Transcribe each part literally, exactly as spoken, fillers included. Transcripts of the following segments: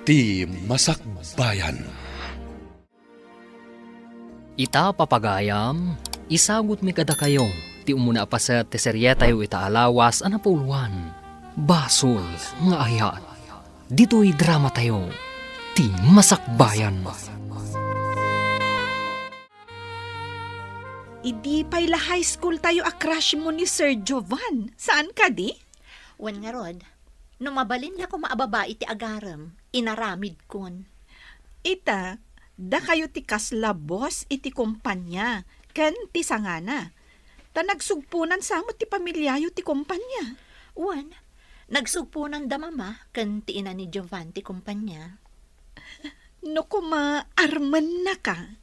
Ti Masakbayan. Ita, papagayam, isagutmi kadakayo ti umuna a paset ti serietayo ita a lawas a napuloan, Basol nga Ayat. Ditoy dramatayo, Ti Masakbayan. Idi pay la high school tayo a crush mo ni Sir Jovan, saan kadi? Wen ngarud, no mabalin la koma a babai ti agarem, inaramidkon. Ita, dakayo ti kasla boss iti kompania ken ti sangana. Ta nagsugponan sa met ti pamiliayo ti kompania. Wen, nagsugponan da mama ken ti ina ni Jovan ti kompania. No koma armenna ka,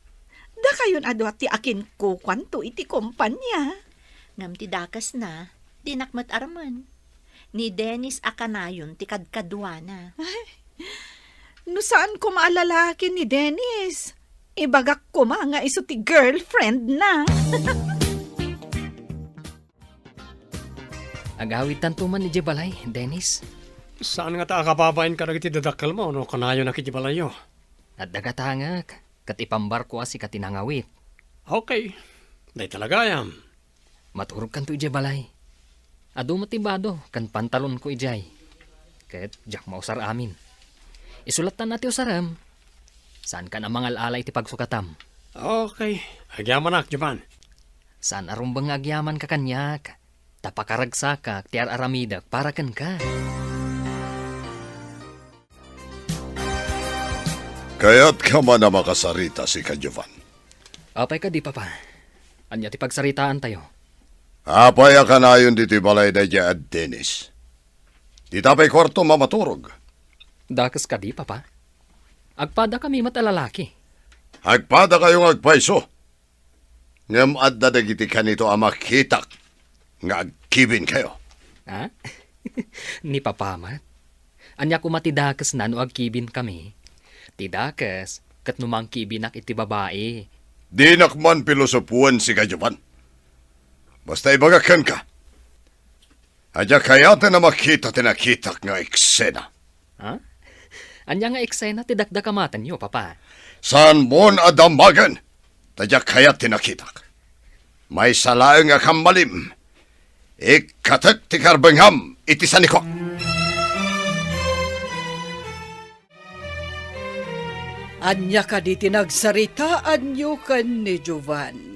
dakayon adu ti akinkukuanto iti kompania. Ngem ti dakesna, dinak met armen. Ni Dennis a kanayon ti kadkaduana. Ay, no saan koma a lalaki ni Dennis, ibagak koma nga isu ti girlfriend na. Agawidtanto man idiay balay, Dennis. Saan ngata a kababain kadagiti dadakkelmo no kanayonak idiay balayyo? Adda gatangek, ket ipambarko a sika ti nangawit. Okay. Dayta la gayam. Maturogkanto idiay balay. Adu met ti bado ken pantalonko idiay. Ket diak mausar amin. Isulattan a ti usarem. Saankan a mangal-ala iti pagsukatam. Okay. Agyamanak, Jovan. Saan a rumbeng nga agyamanka kaniak, ta pakaragsakak ti ar-aramidek para kenka. Kayatka man a makasarita, sika, Jovan? Apay kadi, Papa? Ania ti pagsaritaantayo? Apay a kanayon ditoy balay daydiay a Dennis? Dita pay kuartom a maturog. Dakes kadi, Papa? Agpadakami met a lalaki. Agpadakayo nga agpayso. Ngem adda dagiti kanito a makitak nga agkibinkayo. Ha? Ni Papa met? Ania koma ti dakesna no agkibinkami? Ti dakes ket no mangkibinak iti babai. Dinak man pilosopoen, sika, Jovan. Basta ibagak kenka, a diak kayaten a makita ti nakitak nga eksena. Ha? Ania nga eksena ti dakdakamatenyo, Papa? Saanmon a damagen, ta diak kayat ti nakitak. Maysa laeng a kammalim, ikkatek ti karbengam iti sanikok. Ania kadi ti nagsaritaanyo ken ni Jovan?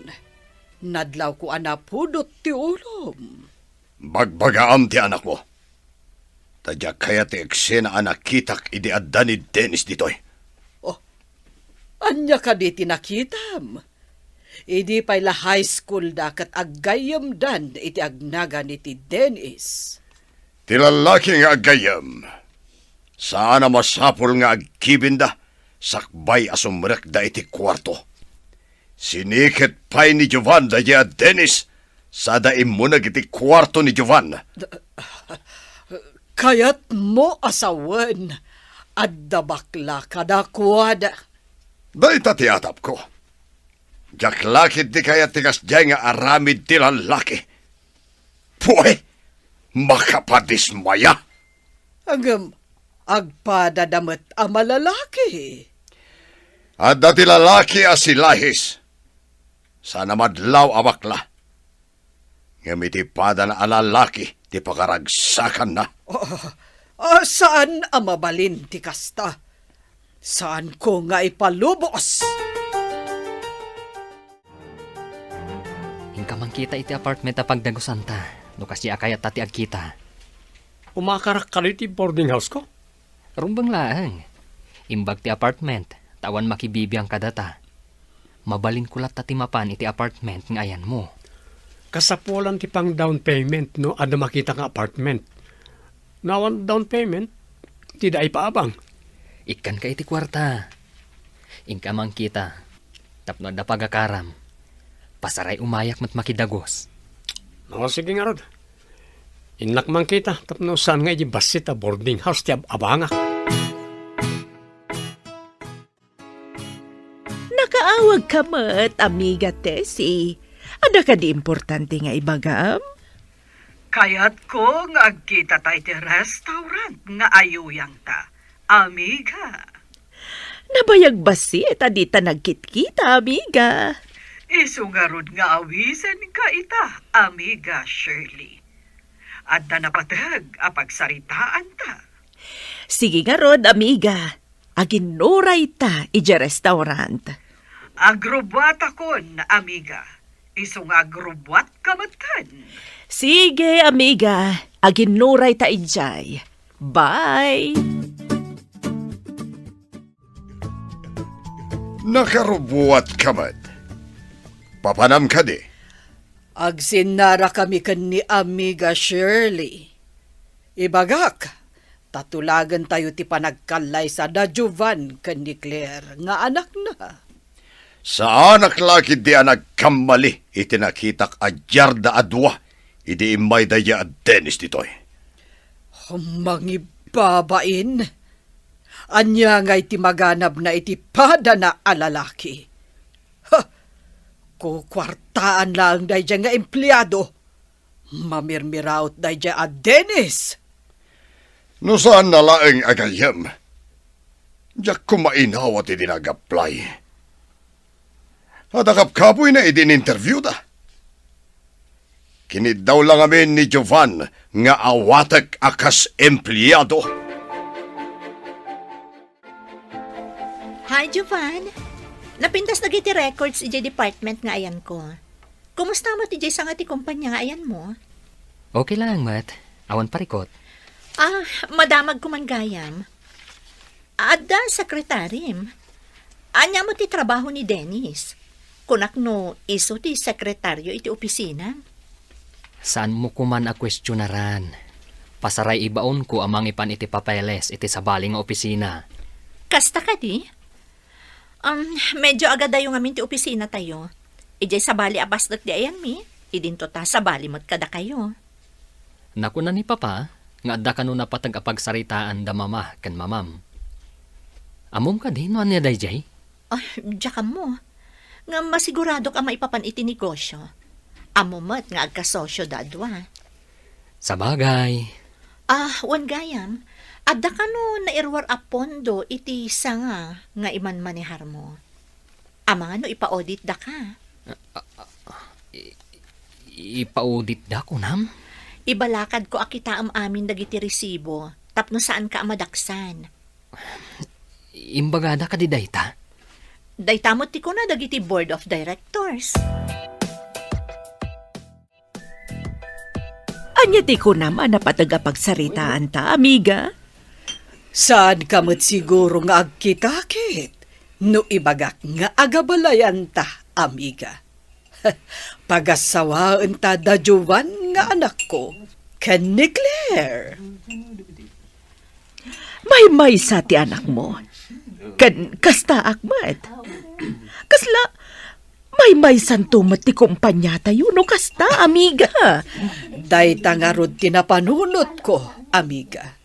Nadlawko a napudot ti ulom. Bagbagaam ti anakmo. Ta diak kayat ti eksena a nakitak idi adda ni Dennis ditoy. Oh, ania kadi ti nakitam? Idi pay la high school da ket aggayyemdan iti agnagan ni ti Dennis. Ti lallaki nga aggayyem, saan a masapul nga agkibinda sakbay a sumrekda iti kuarto. Siniket pay ni Jovan daydiay a Dennis, sada immuneg iti kuarto ni Jovan. Kayatmo a sawen, adda bakla kadakuada. Dayta ti atapko. Diak la ketdi kayat ti kasdiay nga aramid ti lallaki. Puay! Makapadismaya! Ngem agpadada met a malalaki. Adda ti lalaki a si Lahis. Saan a madlaw a bakla. Ngem iti padana a lalaki ti pakaragsakanna. Ah, ah, saan a mabalin ti kasta. Saanko nga ipalubos. Inka mangkita iti apartment a pagdagusanta, no kasdi a kayatta ti agkita. Umakarak kadi ti boarding house ko? Rumbeng laeng. Imbag ti apartment, ta awan makibibiang kadata. Mabalinko latta ti mapan iti apartment nga ayanmo. Kasapulan ti pang down payment no adda makita nga apartment. No awan down payment, ti da ipaabang. Ikkanka iti kuarta. Inka mangkita. Tapno adda pagakaram. Pasaray umayak met makidagus. No, sige ngarud. Innak mangkita, tapno saan nga iti bassit a boarding house ti ab-, abangak. Nakaawagka met, amiga Tessie. Adda kadi importante nga ibagam? Kayatko nga agkitata iti restaurant nga ayuyangta. Amiga. Nabayag bassit a dita nagkitkita, amiga. Isu ngarud nga awisenka ita, amiga Shirley. Adda napateg a pagsaritaanta. Sige ngarud, amiga. Aginnurayta idiay restaurant. Agrubbuatakon, amiga. Isu nga agrubbuatka metten. Sige, amiga. Aginnurayta idiay. Bye! Nakarubbuatka met. Papanam kadi? Agsinnarakami ken ni Amiga Shirley. Ibagak, ta tulagentayo ti panagkallaysa da Jovan ken ni Claire nga anakna. Saanak la ketdi a nagkammali iti nakitak a diarda a dua idi immay daydiay a Dennis ditoy. Mangibbabain! Ania ngay ti maganabna iti padana a lalaki? Ha! Kukuartaan laeng daydiay nga empleado. Mamirmiraot daydiay a Dennis! No saanna laeng a gayyem, diak koma inawat idi nag-apply. Adda kapkapoyna idi in-interviewda. Kiniddaw la ngamin ni Jovan nga awatek a kas empleado. Hi, Jovan. Napintas dagiti records idiay department nga ayanko. Kumusta met idiay sanga ti kumpanya nga ayanmo? Okay laeng met. Awan parikut. Ah, madamagko man gayam. Adda sekretarim. Ania met ti trabaho ni Dennis? Kunak no isu ti sekretario iti opisina. Saanmo koman a kuestionaran. Pasaray ibaonko a mangipan iti papeles iti sabali nga opisina. Kasta kadi? Um, medyo agadayo ngamin ti opisinatayo. Idiay sabali a pasdek ti ayanmi, idinto ta sabali met kadakayo. Nakuna ni Papa nga adda kano napateg a pagsaritaan da Mama ken Mamam. Ammom kadi no ania daydiay? Ah, diak ammo. Ngem masiguradok a maipapan iti negosyo. Ammo met nga agkasosio da a dua. Sabagay. Ah, wen gayam, adda kano nairuar a pondo iti sanga nga imanmaneharmo? Amangan no ipa-audit daka. Ah, ah, ah, i-, ipa-audit da, kunam? Ibalakadko a kitaem amin dagiti resibo tapno saanka a madaksan. Imbagada kadi dayta? Dayta met ti kuna dagiti board of directors. Ania ti kunam a napateg a pagsaritaanta, amiga? Saanka met siguro nga agkitakit no ibagak nga agabalayanta, amiga. Pagassawaenta da Jovan nga anakko ken ni Claire. Maymaysa ti anakmo. Ken kastaak met. Kasla, maymaysanto met ti kumpaniatayo no kasta, amiga. Dayta ngarud ti napanunotko, amiga.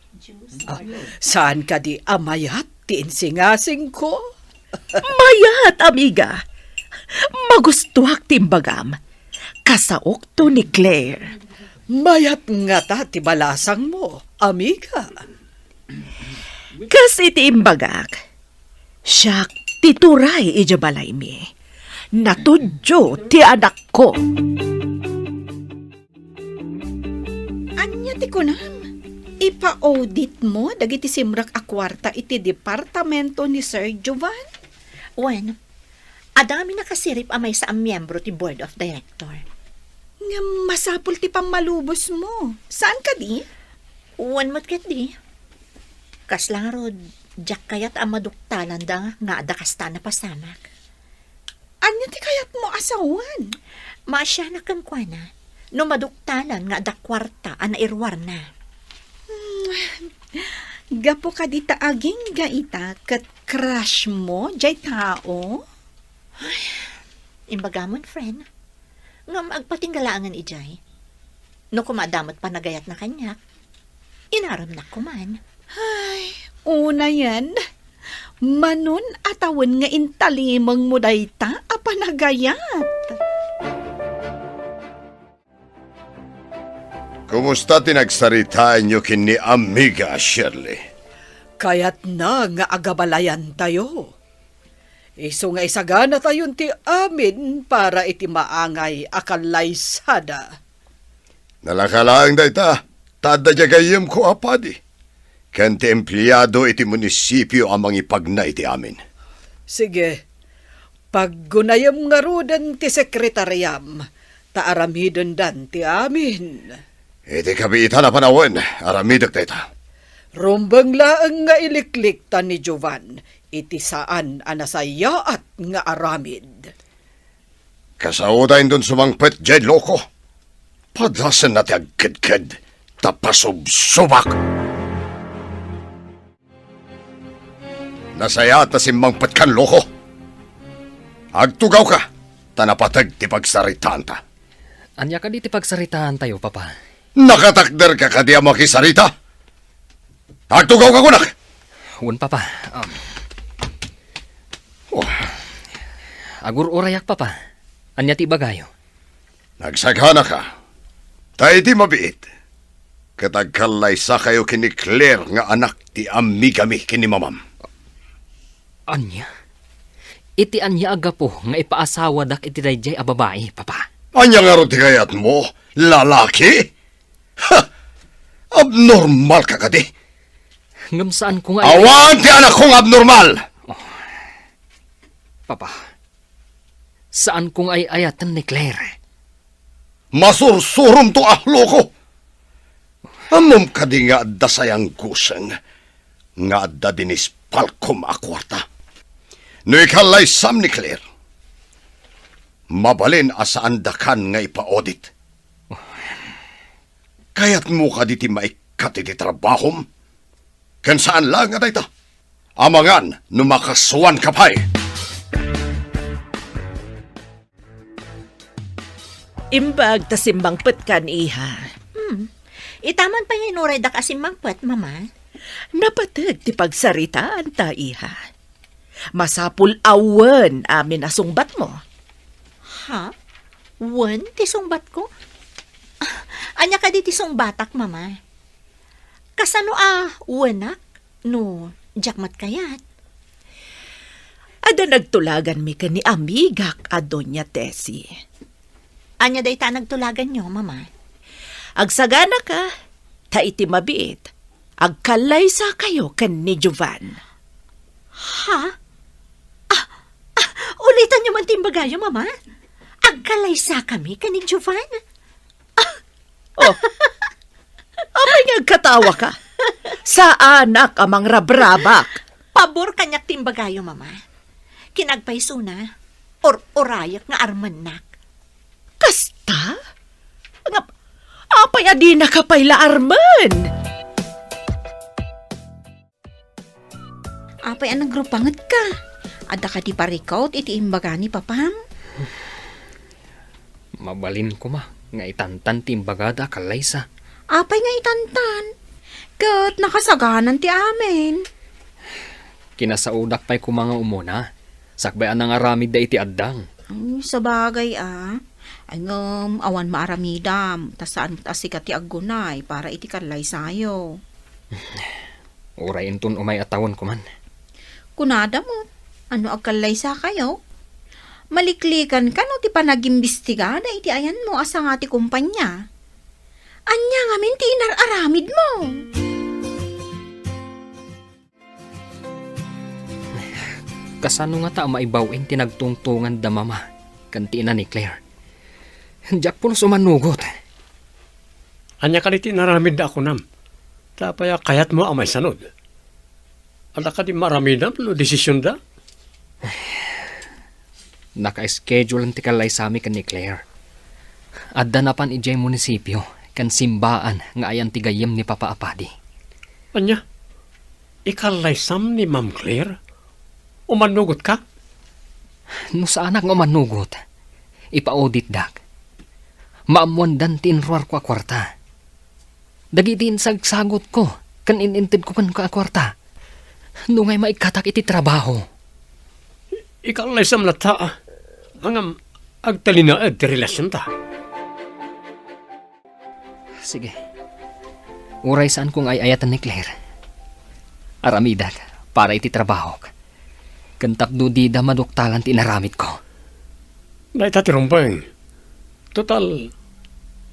Ah, saan kadi a mayat ti insingasingko? Mayat, amiga. Magustuak ti imbagam. Kasaokto ni Claire. Mayat ngata ti balasangmo, amiga. Kas iti imbagak, siak ti turay idiay balaymi. Natudyo ti anakko. Ania ti kunam? Ipa-auditmo dagiti simrek a kuarta iti departamento ni Sir Jovan? Wen, adda ngamin nakasirib a maysa a miyembro ti board of director. Ngem masapul ti pammalubosmo. Saan kadi? Wen met ketdi. Kasla ngarud, diak kayat a maduktalanda nga adda kasta a napasamak. Ania ti kayatmo a sawen? Maasianak kenkuana no maduktalan nga adda kuarta a nairuarna. Hmm, gapu kadi ta agingga ita ket crushmo jay tao? Ay, imbagamon, friend. Ngem agpatingga laengen idiay. No koma adda met panagayatna kaniak, inaremnak koman. Ay, unayen, manon a tawen nga intalimengmo dayta a panagayat. Kumusta ti nagsaritaenyo ken ni Amiga Shirley? Kayatna nga agabalayantayo. Isu nga isaganatayon ti amin para iti maangay a kallaysada. Nalaka laeng dayta, ta adda diay gayyemko a padi, ken ti empleado iti munisipio a mangipagna iti amin. Sige, paggunayem ngaruden ti sekretariam, ta aramidendan ti amin. Iti kabiitan a panawen, aramidek dayta. Rumbeng laeng nga iliklikta ni Jovan iti saan a nasayaat nga aramid. Kasaoda inton sumangpet diay loko. Padasenna ti agkedked, ta pasubsobak. Nasayaat a simmangpetkan, loko. Agtugawka, ta napateg ti pagsaritaanta. Ania kadi ti pagsaritaantayo, Papa? Nakatakderka kadi a makisarita? Agtugawka, kunak! Wen, Papa. Um, Oh. Agur-urayak, Papa. Ania ti ibagayo? Nagsaganaka. Ta iti mabiit, ket agkallaysakayo ken ni Claire nga anak ti amigami ken ni mamam. Ania? Iti ania a gapu nga ipaasawadak iti daydiay a babai, Papa? Ania ngarud ti kayatmo, lalaki? Ha! Abnormal ka kadi? Ngem saanko nga ay- Awan ti anakko nga abnormal! Oh. Papa, saanko nga ay-ayaten ni Claire. Masursuromto a loko! Ammom kadi nga adda sayanggosen nga adda dinispalkom a kuarta? No ikallaysam ni Claire, mabalin a saandakan nga ipa-audit. Kayatmo kadi ti maikkat iti trabahom? Ken saan laeng a dayta, amangan no makasuanka pay. Imbag ta simmangpetkan, iha. Hmm. Ita man pay nga inuraydak a simmangpet, Mama. Napateg ti pagsaritaanta, iha. Masapul a wen amin a sungbatmo. Ha? Wen ti sungbatko? Ah, ania kadi ti sungbatak, Mama? Kasano a wenak no diak met kayat? Adda nagtulaganmi ken ni amigak a Doña Tessie. Ania dayta a nagtulaganyo, Mama? Agsaganaka, ta iti mabiit, agkallaysakayo ken ni Jovan. Ha? Ah, ah, ulitanyo man ti imbagayo, Mama? Agkallaysakami ken ni Jovan? Ah. Oh. Apay nga agkatawaka? Saanak a mangrabrabak. Pabor kaniak ti imbagayo, Mama. Kinagpaysona, or-urayak nga armennak. Kasta? Nga, apay a dinaka pay la armen? Apay a nagrupangetka? Adda kadi parikut iti imbaga ni papam? Mabalin koma nga itantan ti imbagada a kallaysa. Apay nga itantan? Ket nakasaganan ti amin. Kinasaodak pay koma nga umuna, sakbay a nangaramidda iti addang. Ay, sabagay a. Ay, ngem, awan maaramidam, ta saan met a sika ti aggunay para iti kallaysayo. Uray inton umay a tawen koman. Kunada met, ano agkallaysakayo? Maliklikan kano ti panagimbistigada iti ayanmo a sanga ti kumpanya? Ania ngamin ti inar-aramidmo? Kasano ngata a maibaw-in ti nagtungtonganda mama ken ti ina ni Claire? Diak pulos umanugot. Ania kadi ti inaramidda a kunam? Ta apay a kayatmo a maisanud? Adda kadi maaramidam no desisionda? Naka-schedule ti kallaysami ken ni Claire. Adda napan idiay munisipio ken simbaan nga ayan ti gayyem ni Papa a Padi. Ania? Ikallaysam ni Ma'am Claire? Umanugotka? No saanak nga umanugot, ipa-auditdak. Maammoandan ti inruarko a kuarta. Dagiti insagsagutko ken in-intedko kenka a kuarta, no ngay maikkatak iti trabaho. Ikallaysam latta, ngem agtalinaed ti relasionta. Sige. Uray saanko nga ay-ayaten ni Claire, Aramidak para iti trabahok, ken tapno dida maduktalan ti inaramidko. Dayta ti rumbeng. Total,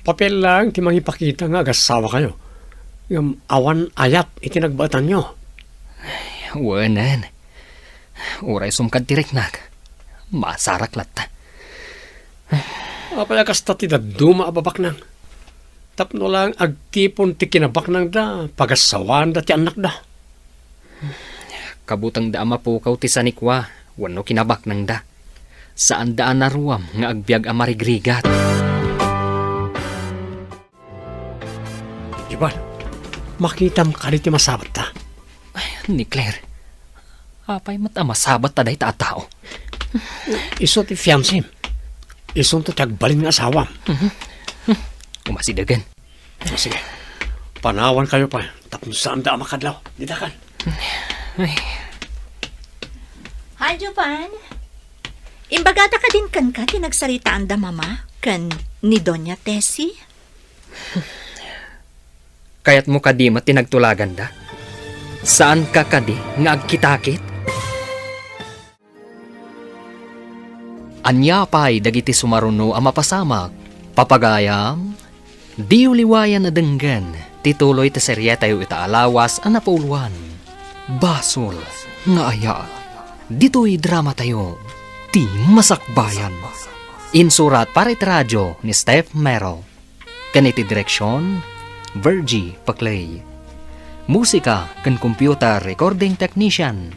papel laeng ti mangipakita nga agasawa kayo. Ngem awan ayat iti nagbaetanyo. Wenen. Uray sumkad ti riknak, masarak latta. Apay a kasta ti dadduma a babaknang? Tapno lang agtipon ti kinabaknangda, pagasawaanda ti annakda. Kabutengda a mapukaw ti sanikua wenno kinabaknangda. Saanda a naruam nga agbiag a marigrigat. Iban, makitam kadi ti masabatta? Ay, ni Claire, apay met a masabatta dayta a tao? Isu ti fiancem. Isunto ti agbalin nga asawam. Mhm. Umasidegen. O, sige. Panawan kayo pa, tapno saanda a makadlaw. Didakan. Ay. Hi, Jovan. Imbagada kadin kenka ti nagsaritaanda Mama ken ni Doña Tessie? Kayatmo kadi met ti nagtulaganda? Saanka kadi nga agkitakit? Ania pay dagiti sumaruno a mapasamak? Papagayam, diyo liwayan a denggen ti tuloy ti serietayo ita a lawas a napauluan, Basol nga Ayat. Ditoy dramatayo, Ti Masakbayan. Insurat para iti radio ni Steph Mero. Ken iti direksion, Virgie Paclay. Musika ken computer recording technician,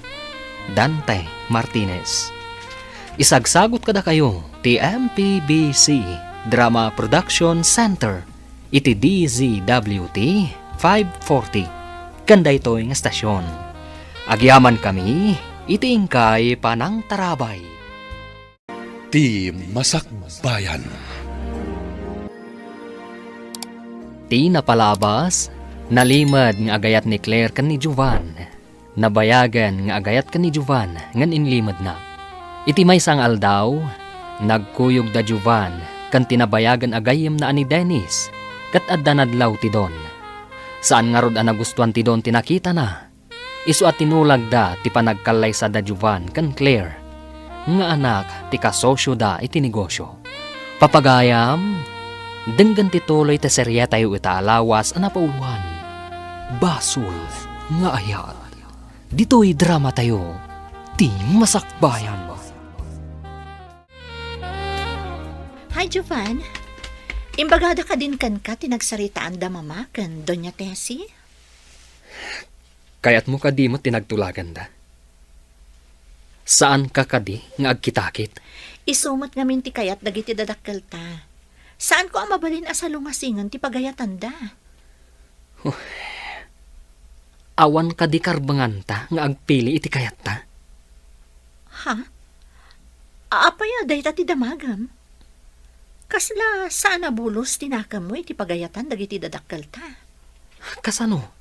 Dante Martinez. Isagsagut kadakayo ti M P B C Drama Production Center iti D Z W T five forty ken daytoy nga stasyon. Agyamankami iti inkay panangtarabay. Ti Masakbayan. Ti napalabas, nalimed nga agayat ni Claire ken ni Jovan. Nabayagen nga agayat ken ni Jovan ngem inlimedna. Iti maysa nga aldaw, nagkuyog da Jovan ken ti nabayagen a gayyemna a ni Dennis, ket adda nadlaw ti Don. Saan ngarud a nagustuan ti Don ti nakitana. Isu a tinulagda ti panagkallaysada Jovan ken Claire, nga anak ti kasosioda iti negosio. Papagayam, denggen ti tuloy ti serietayo ita a lawas a napauluan, Basol nga Ayat. Ditoy dramatayo, Ti Masakbayan. Hi, Jovan. Imbagada kadin kenka ti nagsaritaanda Mama ken Doña Tessie? Kayatmo kadi met ti nagtulaganda? Saanka kadi nga agkitakit? Isu met ngamin ti kayat dagiti dadakkelta. Saanko a mabalin a salungasingen ti pagayatanda. Huh. Awan kadi karbenganta nga agpili iti kayatta? Ha? Apay a dayta ti damagem? Kasla saan a bulos ti nakemmo iti pagayatan dagiti dadakkelta? Kasano?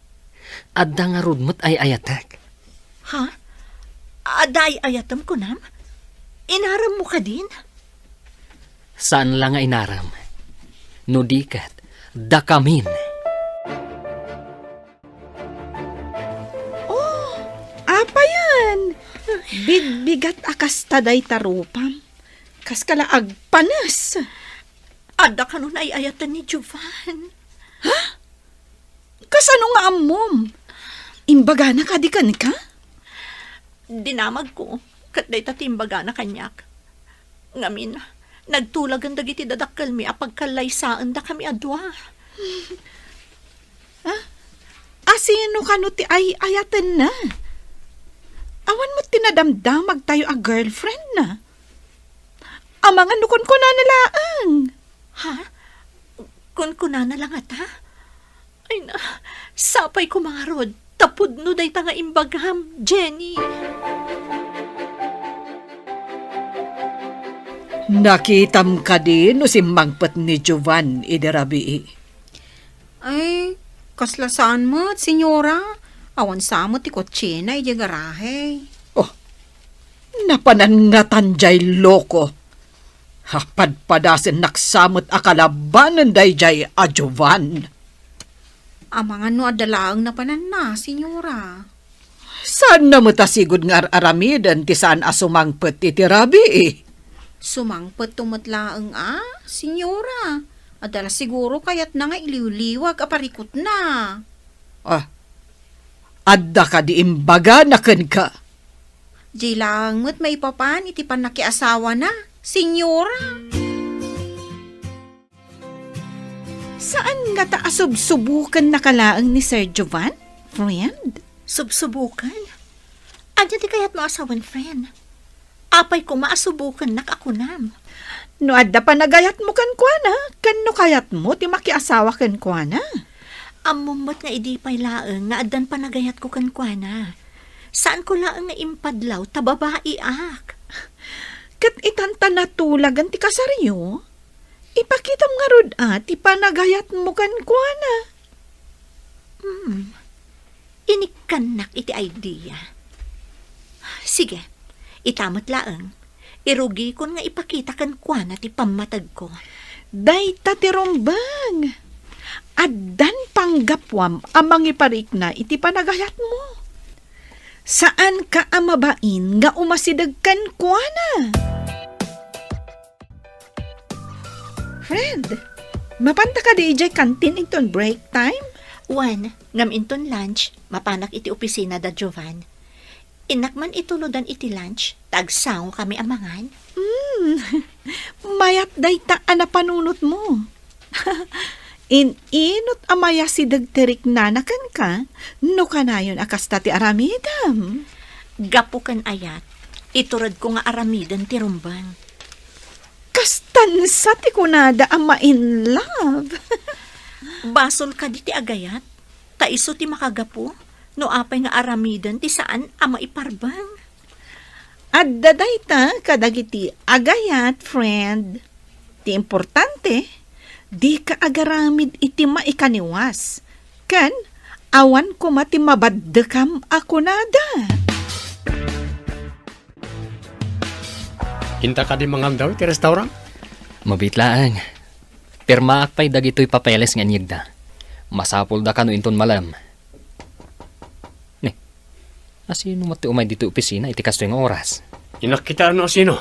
Adda ngarud met ay-ayatek. Ha? Adda ay-ayatem kunam? Inaremmo kadin? Saan la nga inarem. No di ket, dakamin. Oh, apayan? Bigbigat a kasta dayta rupam. Kaskala agpanes. Adda kano ay-ayaten ni Jovan. Ha? Kasano nga ammom? Imbagana kadi kenka? Dinamagko, ket dayta ti imbagana kaniak. Ngamin, nagtulagen dagiti dadakkelmi a pagkallaysaendakami a dua. Ah? Asino kano ti ay-ayatenna? Awan met ti nadamdamagtayo a girlfriendna. Amangan no kunkunana laeng. Ha? Kunkunana la ngata? Ay na, sapay koma ngarud, ta pudno dayta nga imbagam, Jenny. Nakitam kadi no simmangpet ni Jovan idi rabii? Ay, kasla saan met, senyora. Awan sa met ti kotsena idiay garahe. Oh, napanan ngatan jay loko. Padpadasennak sa met a kalabanen dayjay a Jovan. Amangan no adda laeng napananna, senyora. Saanna met a sigud nga ar-aramiden ti saan a sumangpet iti rabii? Sumangpetto met laeng a, senyora. Adda la siguro kayatna nga iliwliwag a parikutna. Ah, adda kadi imbagana kenka? Di laeng met maipapan iti pannakiasawana, senyora. Saan ngata a subsubukennaka laeng ni Sir Jovan, friend? Subsubuken? Ania ti kayatmo a sawen, friend? Apay koma a subukennak a kunam? No adda panagayatmo kenkuana, ken no kayatmo ti makiasawa kenkuana. Ammom met nga idi pay laeng nga addan panagayatko kenkuana. Saanko laeng nga impadlaw ta babaiak. Ket itan ta natulagan ti kasaryo? Ipakitam ngarud a ti panagayatmo kenkuana. Hmm. Inikkannak iti idea. Sige, ita met laeng. Irugikon nga ipakita kenkuana ti pammategko. Dayta ti rumbeng. Addan panggapuam a mangiparikna iti panagayatmo. Saanka a mabain nga umasideg kenkuana. Friend, mapanta kadi idiay kantin inton break time? Wen, ngem inton lunch, mapanak iti opisina da Jovan. Innak man itulodan iti lunch, ta agsango kami a mangan. Hmm, mayat dayta a napanunotmo. In-inot a mayasideg ti riknana kenka, no kanayon a kasta ti aramidem. Gapu ken ayat, ituredko nga aramiden ti rumbeng. Kastansa ti kunada a ma-in love. Basol kadi ti agayat, ta isu ti makagapu no apay nga aramiden ti saan a maiparbeng. Adda dayta kadagiti agayat, friend. Ti importante, dika agaramid iti maikaniwas, ken awan koma ti mabaddekam a kunada. Inta kadi mangan daw iti restaurant? Mabiit laeng. Pirmaak pay dagitoy papeles nga inyegda. Masapulda kano inton malem. Ni, asino met ti umay ditoy opisina iti kastoy nga oras? Innak kita no asino.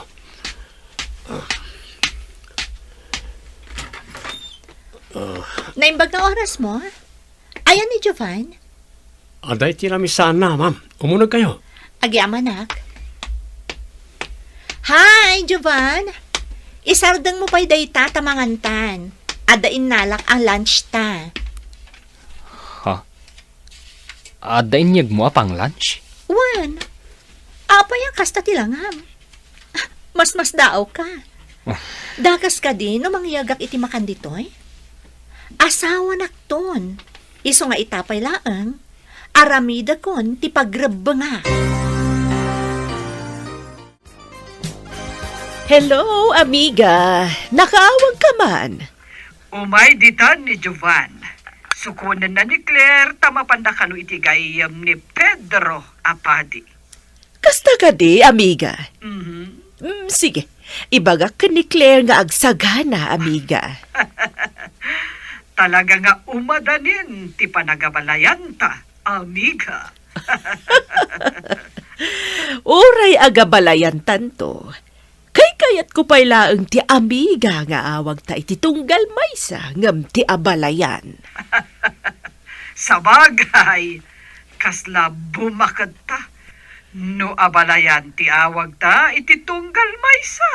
Naimbag nga orasmo? Ayan ni Jovan? Adda iti lamisaanna, ma'am. Umunegkayo. Agyamanak. Hi, Jovan! Isardengmo pay dayta ta mangantan. Adda innalak a lunch ta. Ha? Adda inyegmo a pang-lunch? Wen. Apay a kasta ti langam? Masmasdaawka. Ah. Dakas kadi no mangyegak iti makan ditoy? Asawanakton. Isu nga ita pay laeng, aramidakon ti pagrebbengak. Hello, amiga. Nakaawagka man? Umay ditan ni Jovan. Sukonenna ni Claire ta mapanda kano iti gayyem ni Pedro a padi. Kasta kadi, amiga? Mhm. Mm, sige. Ibagak ken ni Claire nga agsagana, amiga. Talaga nga umadanin ti panagabalayanta, amiga. Uray agabalayantanto, kaykayatko pay laeng ti amiga nga awagta iti tunggal maysa ngem ti abalayan. Sabagay, kasla bumaketta no abalayan ti awagta iti tunggal maysa.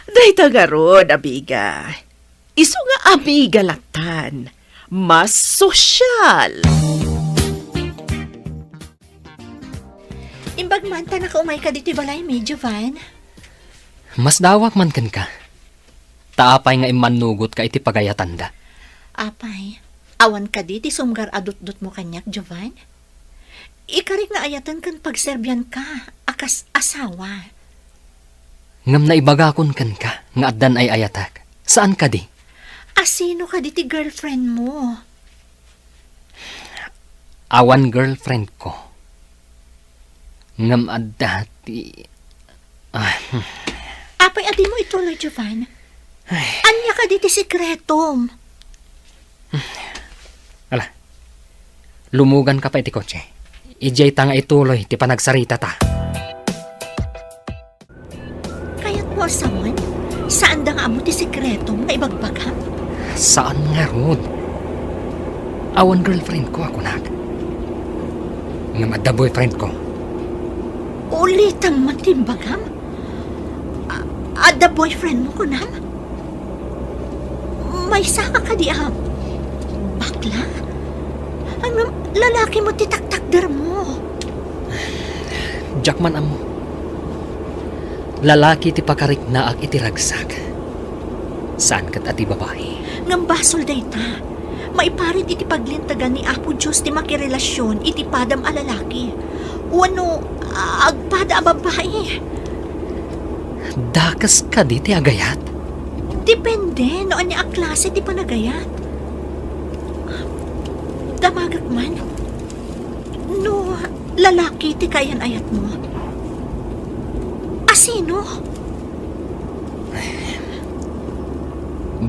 Dayta ngarud, amiga. Isu nga amiga lattan, mas sosyal. Imbag man ta nakaumayka ditoy balaymi, Jovan. Masdaawak man kenka. Ta apay nga immannugotka iti pagayatanda? Apay, awan kadi ti sumgar a dutdotmo kaniak, Jovan? Ikarik nga ayaten ken pagserbianka a kas asawa. Ngem naibagakon kenka nga addan ay-ayatak. Saan kadi? Asino kadi ti girlfriendmo? Awan girlfriendko. Ngem adda ti, ah, hmm. Apay a dimo ituloy, Jovan? Ay. Ania kadi ti sekretom? Ala, lumuganka pay iti kotse. Idiay ta nga ituloy ti panagsaritata. Kayatmo a sawen? Saanda nga ammo ti sekretom nga ibagbagam? Saan ngarud. Awan girlfriendko a kunak. Ngem adda boyfriendko. Ulitem man ti imbagam? A-, adda boyfriendmo, kunam? Maysaka kadi a bakla? Ngem lalaki met ti taktakdermo. Diak man ammo. Lalaki ti pakariknaak iti ragsak. Saan ket a ti babai. Ngem basol dayta. Maiparit iti paglintegan ni Apo Dios ti makirelasion iti padam a lalaki. Wenno agpada a babai. Dakes kadi ti agayat? Depende no ania a klase ti panagayat. Damagek man. No lalaki ti kaayan-ayatmo, asino?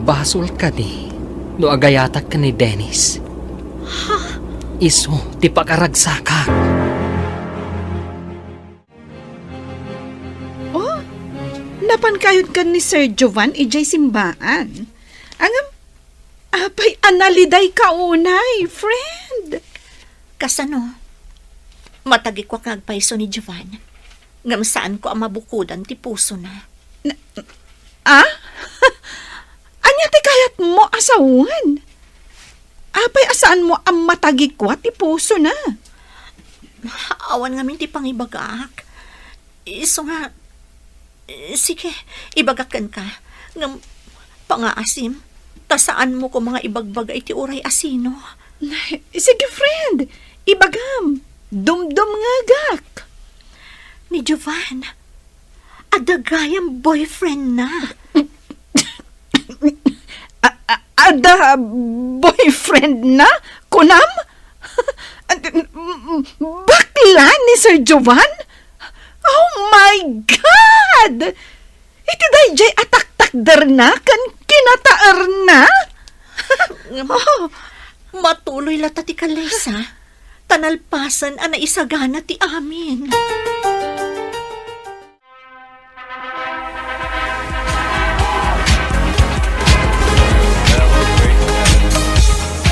Basol kadi no agayatak ken ni Dennis? Ha? Isu ti pakaragsakak. Oh, napan kayod ken ni Sir Jovan idiay simbaan. Ngem, apay a nalidayka unay, friend? Kasano? Matagikuak nga agpayso ni Jovan, ngem saanko a mabukodan ti pusona. Na, ah? Ania ti kayatmo a sawen? Apay a saanmo a matagikua ti pusona? Awan ngamin ti pangibagak. Isu nga, sige, ibagak kenka. Ngem pangaasim, ta saanmo koma nga ibagbaga iti uray asino. Sige, friend. Ibagam. Dumdumngegak. Ni Jovan, adda gayam boyfriendna. A-, a-, adda boyfriendna? Kunam? Bakla ni Sir Jovan? Oh my God! Iti daydiay a taktakderna ken kinataerna? Ngem, oh, matuloy latta ti kallaysa, ta nalpasen a naisagana ti amin.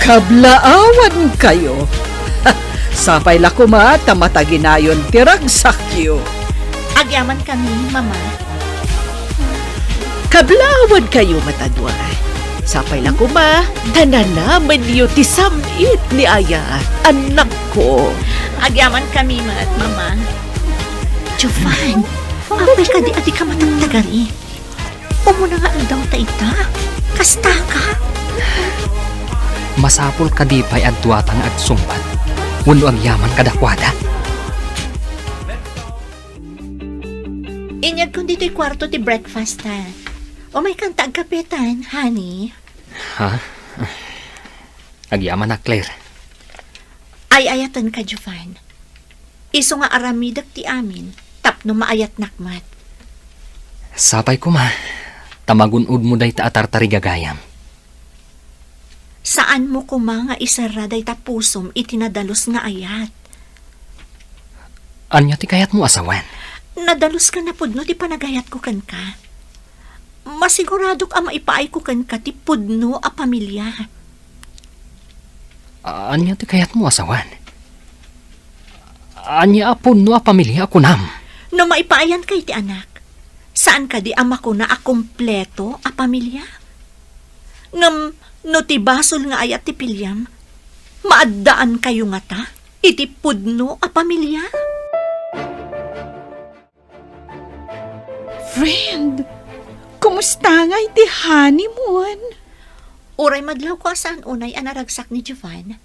Kablaawankayo. Sapay la koma ta mataginayon ti ragsakyo. Agyamankami, Mama. Kablaawankayo, Mata Dua. Sapay la koma ta nanamenyo ti sam-it ni Ayat, annakko. Agyamankami met, Mama. Jovan, apay kadi a dika matagtagari? Umuna nga aldaw ta ita. Kastaka? Masapul kadi pay a duata nga agsungbat wenno agyaman kadakuada? Inyegkon ditoy kuarto ti breakfast, ha. Umaykanta agkapetan, honey. Ha? Agyamanak, Claire. Ay-ayatenka, Jovan. Isu nga aramidek ti amin tapno maayatnak met. Sapay koma, ta magun-odmo dayta a tartarigagayam. Saanmo koma nga iserra dayta pusom iti nadalus nga ayat. Ania ti kayatmo a sawen? Nadalus ken napudno ti panagayatko kenka. Masiguradok a maipaayko kenka ti pudno a pamilia. Ania ti kayatmo a sawen? Ania a pudno a pamilia a kunam? No maipaayanka iti anak, saan kadi a makuna a kompleto a pamilia? Ngem no ti basol nga ayat ti piliam, maaddaankayo ngata iti pudno a pamilia? Friend, kumusta ngay ti honeymoon? Uray madlawko a saan unay a naragsak ni Jovan.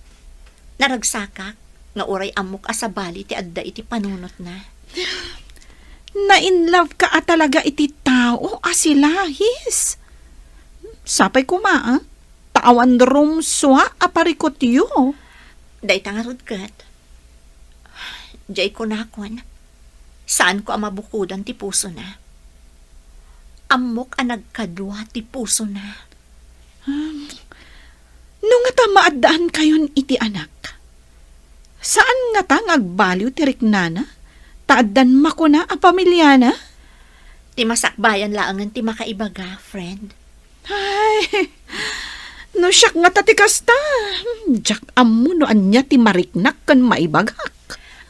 Naragsakak nga uray ammok a sabali ti adda iti panunotna. Na-in love ka a talaga iti tao a si Lahis. Sapay koma, ah, ta awan rumsua a parikutyo. Dayta ngarud ket, diay kunakon, saanko a mabukodan ti pusona. Ammok a nagkadua ti pusona. Hmm. No ngata maaddaankayon iti anak, Saan ngata nga agbaliw ti riknana? Ta addan makuna a pamiliana? Ti masakbayan laengen ti makaibaga, friend. Ay, no siak ngata ti kasta, diak ammo no ania ti mariknak ken maibagak.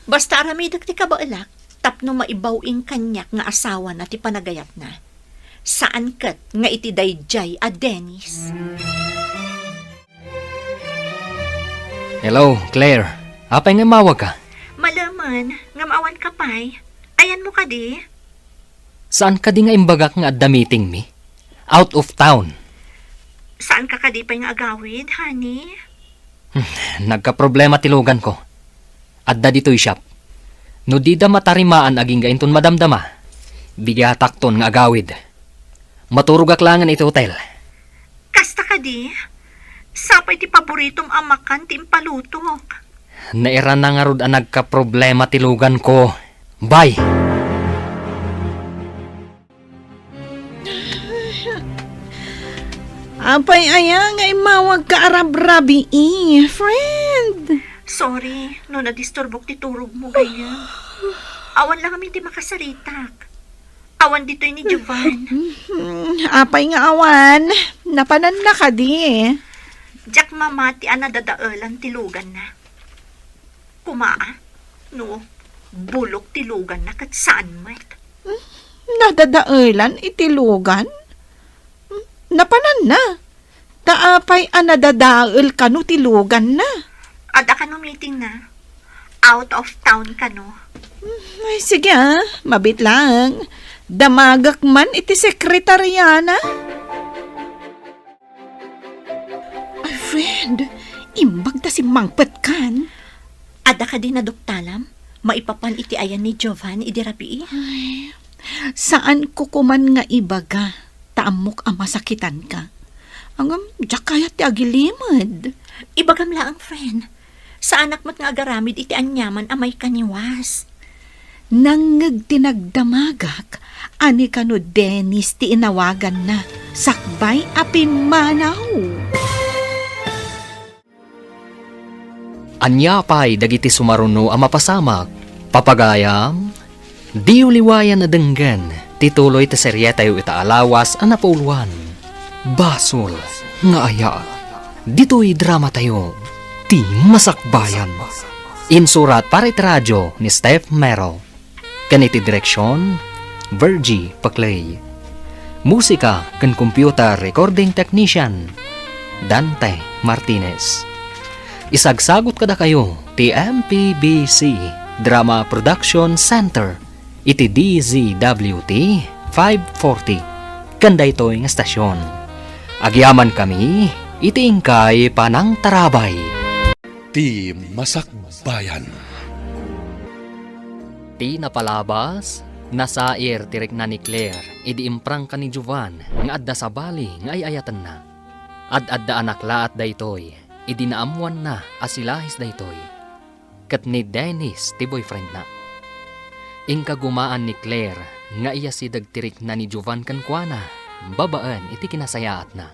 Basta aramidek ti kabaelak tapno maibaw-ing kaniak nga asawana ti panagayatna. Saan ket nga iti daydiay a Dennis. Hello, Claire. Apay nga immawagka? Malemen, ngem awan ka pay. Ayanmo kadi? Saan kadi nga imbagak nga adda meetingmi? Out of town. Saan ka kadi pay nga agawid, honey? Hmm, nagkaproblema ti luganko. Adda ditoy shop. No dida matarimaan agingga inton madamdama, bigatakton nga agawid. Maturogak laengen iti hotel. Kasta kadi? Sapay ti paboritom a makan ti impalutok. Nairana ngarud a nagkaproblema ti luganko. Bye! Apay aya nga immawagka a rabrabii, friend? Sorry no nadisturbok ti turogmo, gayyem. Awan la ngamin ti makasaritak. Awan ditoy ni Jovan. Hmm, apay nga awan? Napananna kadi? Diak mamati a nadadaelan ti luganna. Kuma, no bulok ti luganna ket saan met. Hmm, nadadaelan iti lugan? Hmm, napananna? Ta apay a nadadael kano ti luganna? Adda kano meetingna? Out of town kano? Hmm, ay, sige, ah. Mabiit lang. Damagak man iti sekretariana. Ay, friend, imbag ta simmangpetkan. Adda kadi naduktalam? Maipapan iti ayan ni Jovan idi rabii? Ay, saanko koman nga ibaga, ta ammok a masakitanka. Ngem, diak kayat ti agilimed. Ibagam laeng, friend. Saanak met nga agaramid iti aniaman a maikaniwas. Nangngeg ti nagdamagak a ni kano Dennis ti inawaganna sakbay a pimmanaw. Ania pay dagiti sumaruno a mapasamak? Papagayam, diyo liwayan a denggen ti tuloy ti serietayo ita a lawas a napauluan. Basol nga aya ditoy dramatayo, Ti Masakbayan. Insurat para iti radio ni Steph Mero. Ken iti direksion, Virgie Paclay. Musika ken computer recording technician, Dante Martinez. Isagsagut kadakayo ti M P B C Drama Production Center iti D Z W T five forty ken daytoy nga stasyon. Agyamankami iti inkay panangtarabay. Ti Masakbayan. Ti napalabas, nasair ti rikna ni Claire idi imprangka ni Jovan nga adda sabali nga ay-ayatenna. Ad-adda a naklaat daytoy idi naammoanna a si Lahis daytoy, ket ni Dennis ti boyfriendna. Inkagumaan ni Claire nga iyasideg ti rikna ni Jovan kenkuana babaen iti kinasayaatna.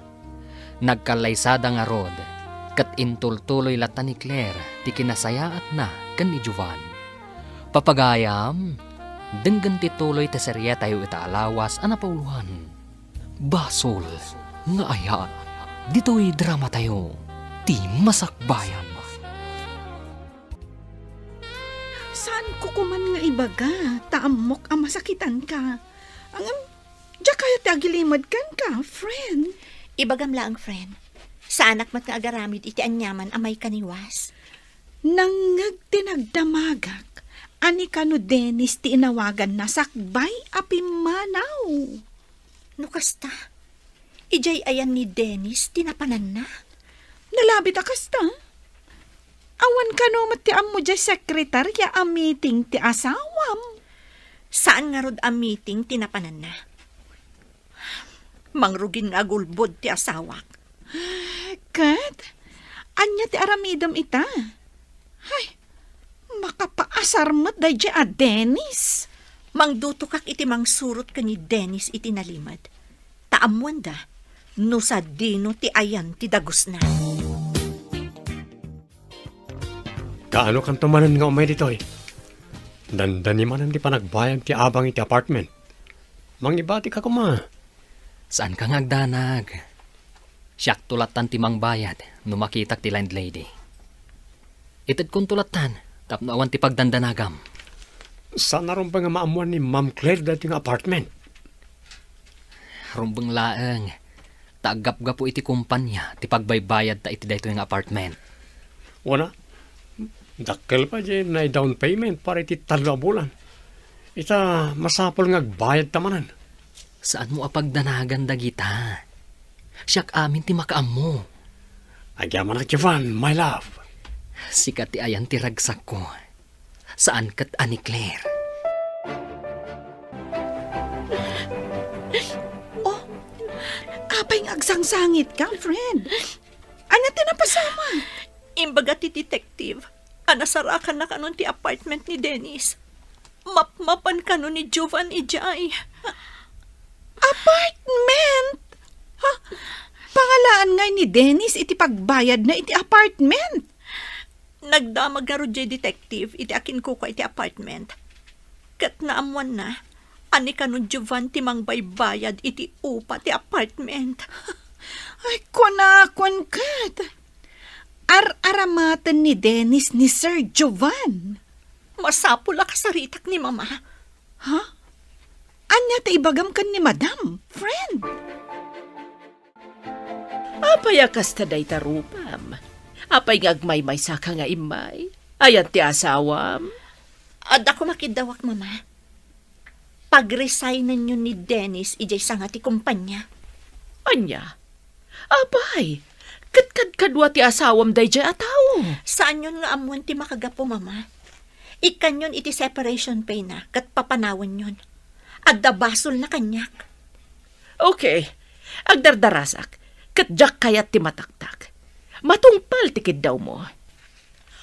Nagkallaysada ngarud, ket intultuloy latta ni Claire ti kinasayaatna ken ni Jovan. Papagayam, denggen ti tuloy ti serietayo ita a lawas a napauluan. Basol nga aya ditoy dramatayo, Ti Masakbayan. Saanko koman nga ibaga, ta ammok a masakitanka. Ngem, diak kayat ti agilimed kenka, friend. Ibagam laeng, friend. Saanak met nga agaramid iti aniaman a maikaniwas. Nangngeg ti nagdamagak a ni kano Dennis ti inawaganna sakbay a pimmanaw. No kasta, idiay ayan ni Dennis ti napananna? Nalabit a kasta? Awan kano met ti ammo diay sekretaria a meeting ti asawam. Saan ngarud a meeting ti napananna? Mangrugin nga agulbod ti asawak. Ket, ania ti aramidem ita? Ay, makapaasar met daydiay a Dennis. Mangdutokak iti mangsurot ken ni Dennis iti nalimed. Ta ammoenda no sadino ti ayan ti dagusna. Kaano kanto manen nga umay ditoy? Dandani manen ti panagbayad ti abang iti apartment. Mangibatika koma. Saanka nga agdanag. Siakto lattan ti mangbayad no makitak ti landlady. Itedkonto lattan tapno awan ti pagdandanagam. Saan a rumbeng nga maammuan ni Ma'am Claire daytoy nga apartment. Rumbeng laeng, ta aggapgapu iti kumpanya ti pagbaybayadta iti daytoy nga apartment. Wana, dakkel pay diay nai-down payment para iti tallo a bulan. Ita, masapul nga agbayadta manen. Saanmo a pagdanagan dagita. Siak amin ti makaammo. Agyamanak, Jovan, my love. Sika ti ayan ti ragsakko. Saan ket a ni Claire. Oh, apay nga agsangsangitka, friend? Ania ti napasamak? Imbaga ti detective a nasarakanna kanon ti apartment ni Dennis. Mapmapan kano ni Jovan idiay. Apartment? Ha? Pangalaan ngay ni Dennis iti pagbayadna iti apartment? Nagdamag ngarud diay detective iti akinkukua iti apartment. Ket naammoanna a ni kano Jovan ti mangbaybayad iti upa ti apartment. Ay, kunakon ket. Ar-aramaten ni Dennis ni Sir Jovan. Masapul a kasaritak ni Mama. Ha? Ania ti ibagam ken ni Madam, friend? Apay a kasta dayta rupam? Apay nga agmaymaysaka nga immay? Ayan ti asawam? Adda koma kiddawak, Mama. Pag-resignenyon ni Dennis idiay sanga ti kumpanya. Ania? Apay, ket kadkadua ti asawam daydiay a tao? Saanyon nga ammoen ti makagapu, Mama. Ikkanyon iti separation pay na ket papanawenyon. Adda basolna kaniak. Okay, agdardarasak, ket diak kayat ti mataktak. Matungpal ti kiddawmo.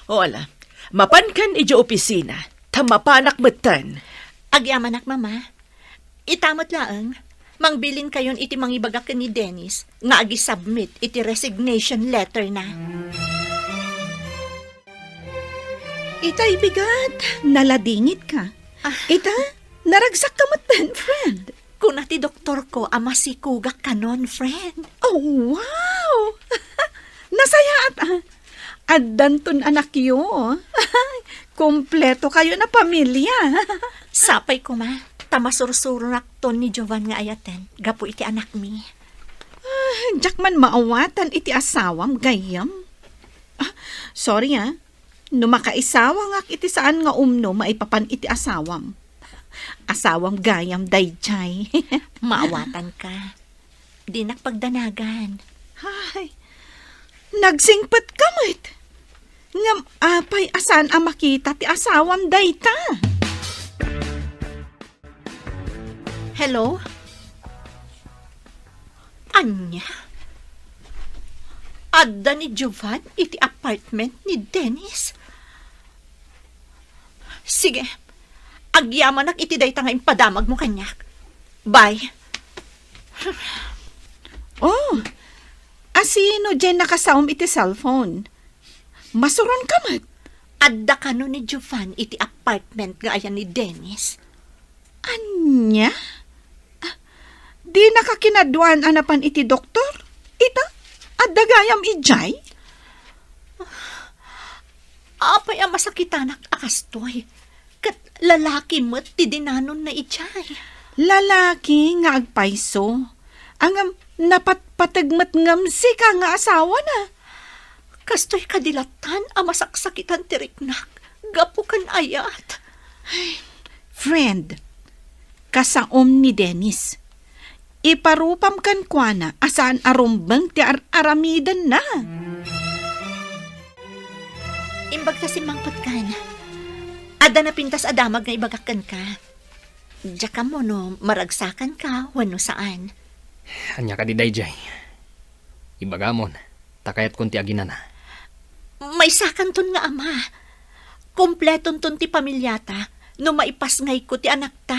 O ala, mapankan idiay opisina, ta mapanak metten. Agyamanak, Mama. Ita met laeng, mangbilinkayon iti mangibagak ken ni Dennis nga agi-submit iti resignation letter na. Itay bigat, naladingitka. Ah. Ita, naragsakka metten, friend. Kuna ti doktorko a masikogak kanon, friend. Oh, wow! Nasayaat, ah. Addanton anakyo. Kompleto kayon a pamilya. Sapay koma, ta masursuronakton ni Jovan nga ayaten gapu iti anakmi. Ah, diak man maawatan iti asawam, gayyem. Ah, sorry, ah. No makaisawangak iti saan nga umno maipapan iti asawam. Asawam gayam daydiay. Maawatanka. Dinak pagdanagan. Ay, nagsingpetka met. Ngem apay a saan a makita ti asawam dayta? Hello? Ania? Adda ni Jovan iti apartment ni Dennis? Sige, agyamanak iti dayta nga impadamagmo kaniak. Bye. Oh, asino diay nakasaom iti cellphone? Masuronka met. Adda kano ni Jovan iti apartment nga ayan ni Dennis? Ania? Ah, dinaka kinaduan a napan iti doktor? Ita, adda gayam idiay? Apay a masakitanak a kastoy? Ket lalaki met ti dinanonna idiay. Lalaki nga agpayso. Ngem napatpateg met ngem sika nga asawana. Kastoy kadi lattan a masaksakitan ti riknak gapu ken ayat. Ay, friend, kasaom ni Dennis. Iparupam kenkuana a saan a rumbeng ti ar-aramidenna. Imbagta simmangpetkan. Adda napintas a damag nga ibagak kenka. Diak ammo no maragsakanka wenno saan. Ania kadi daydiay? Ibagamon, ta kayatkon ti aginana. Maysakanton nga ama. Kompletonton ti pamiliata no maipasngayko ti anakta.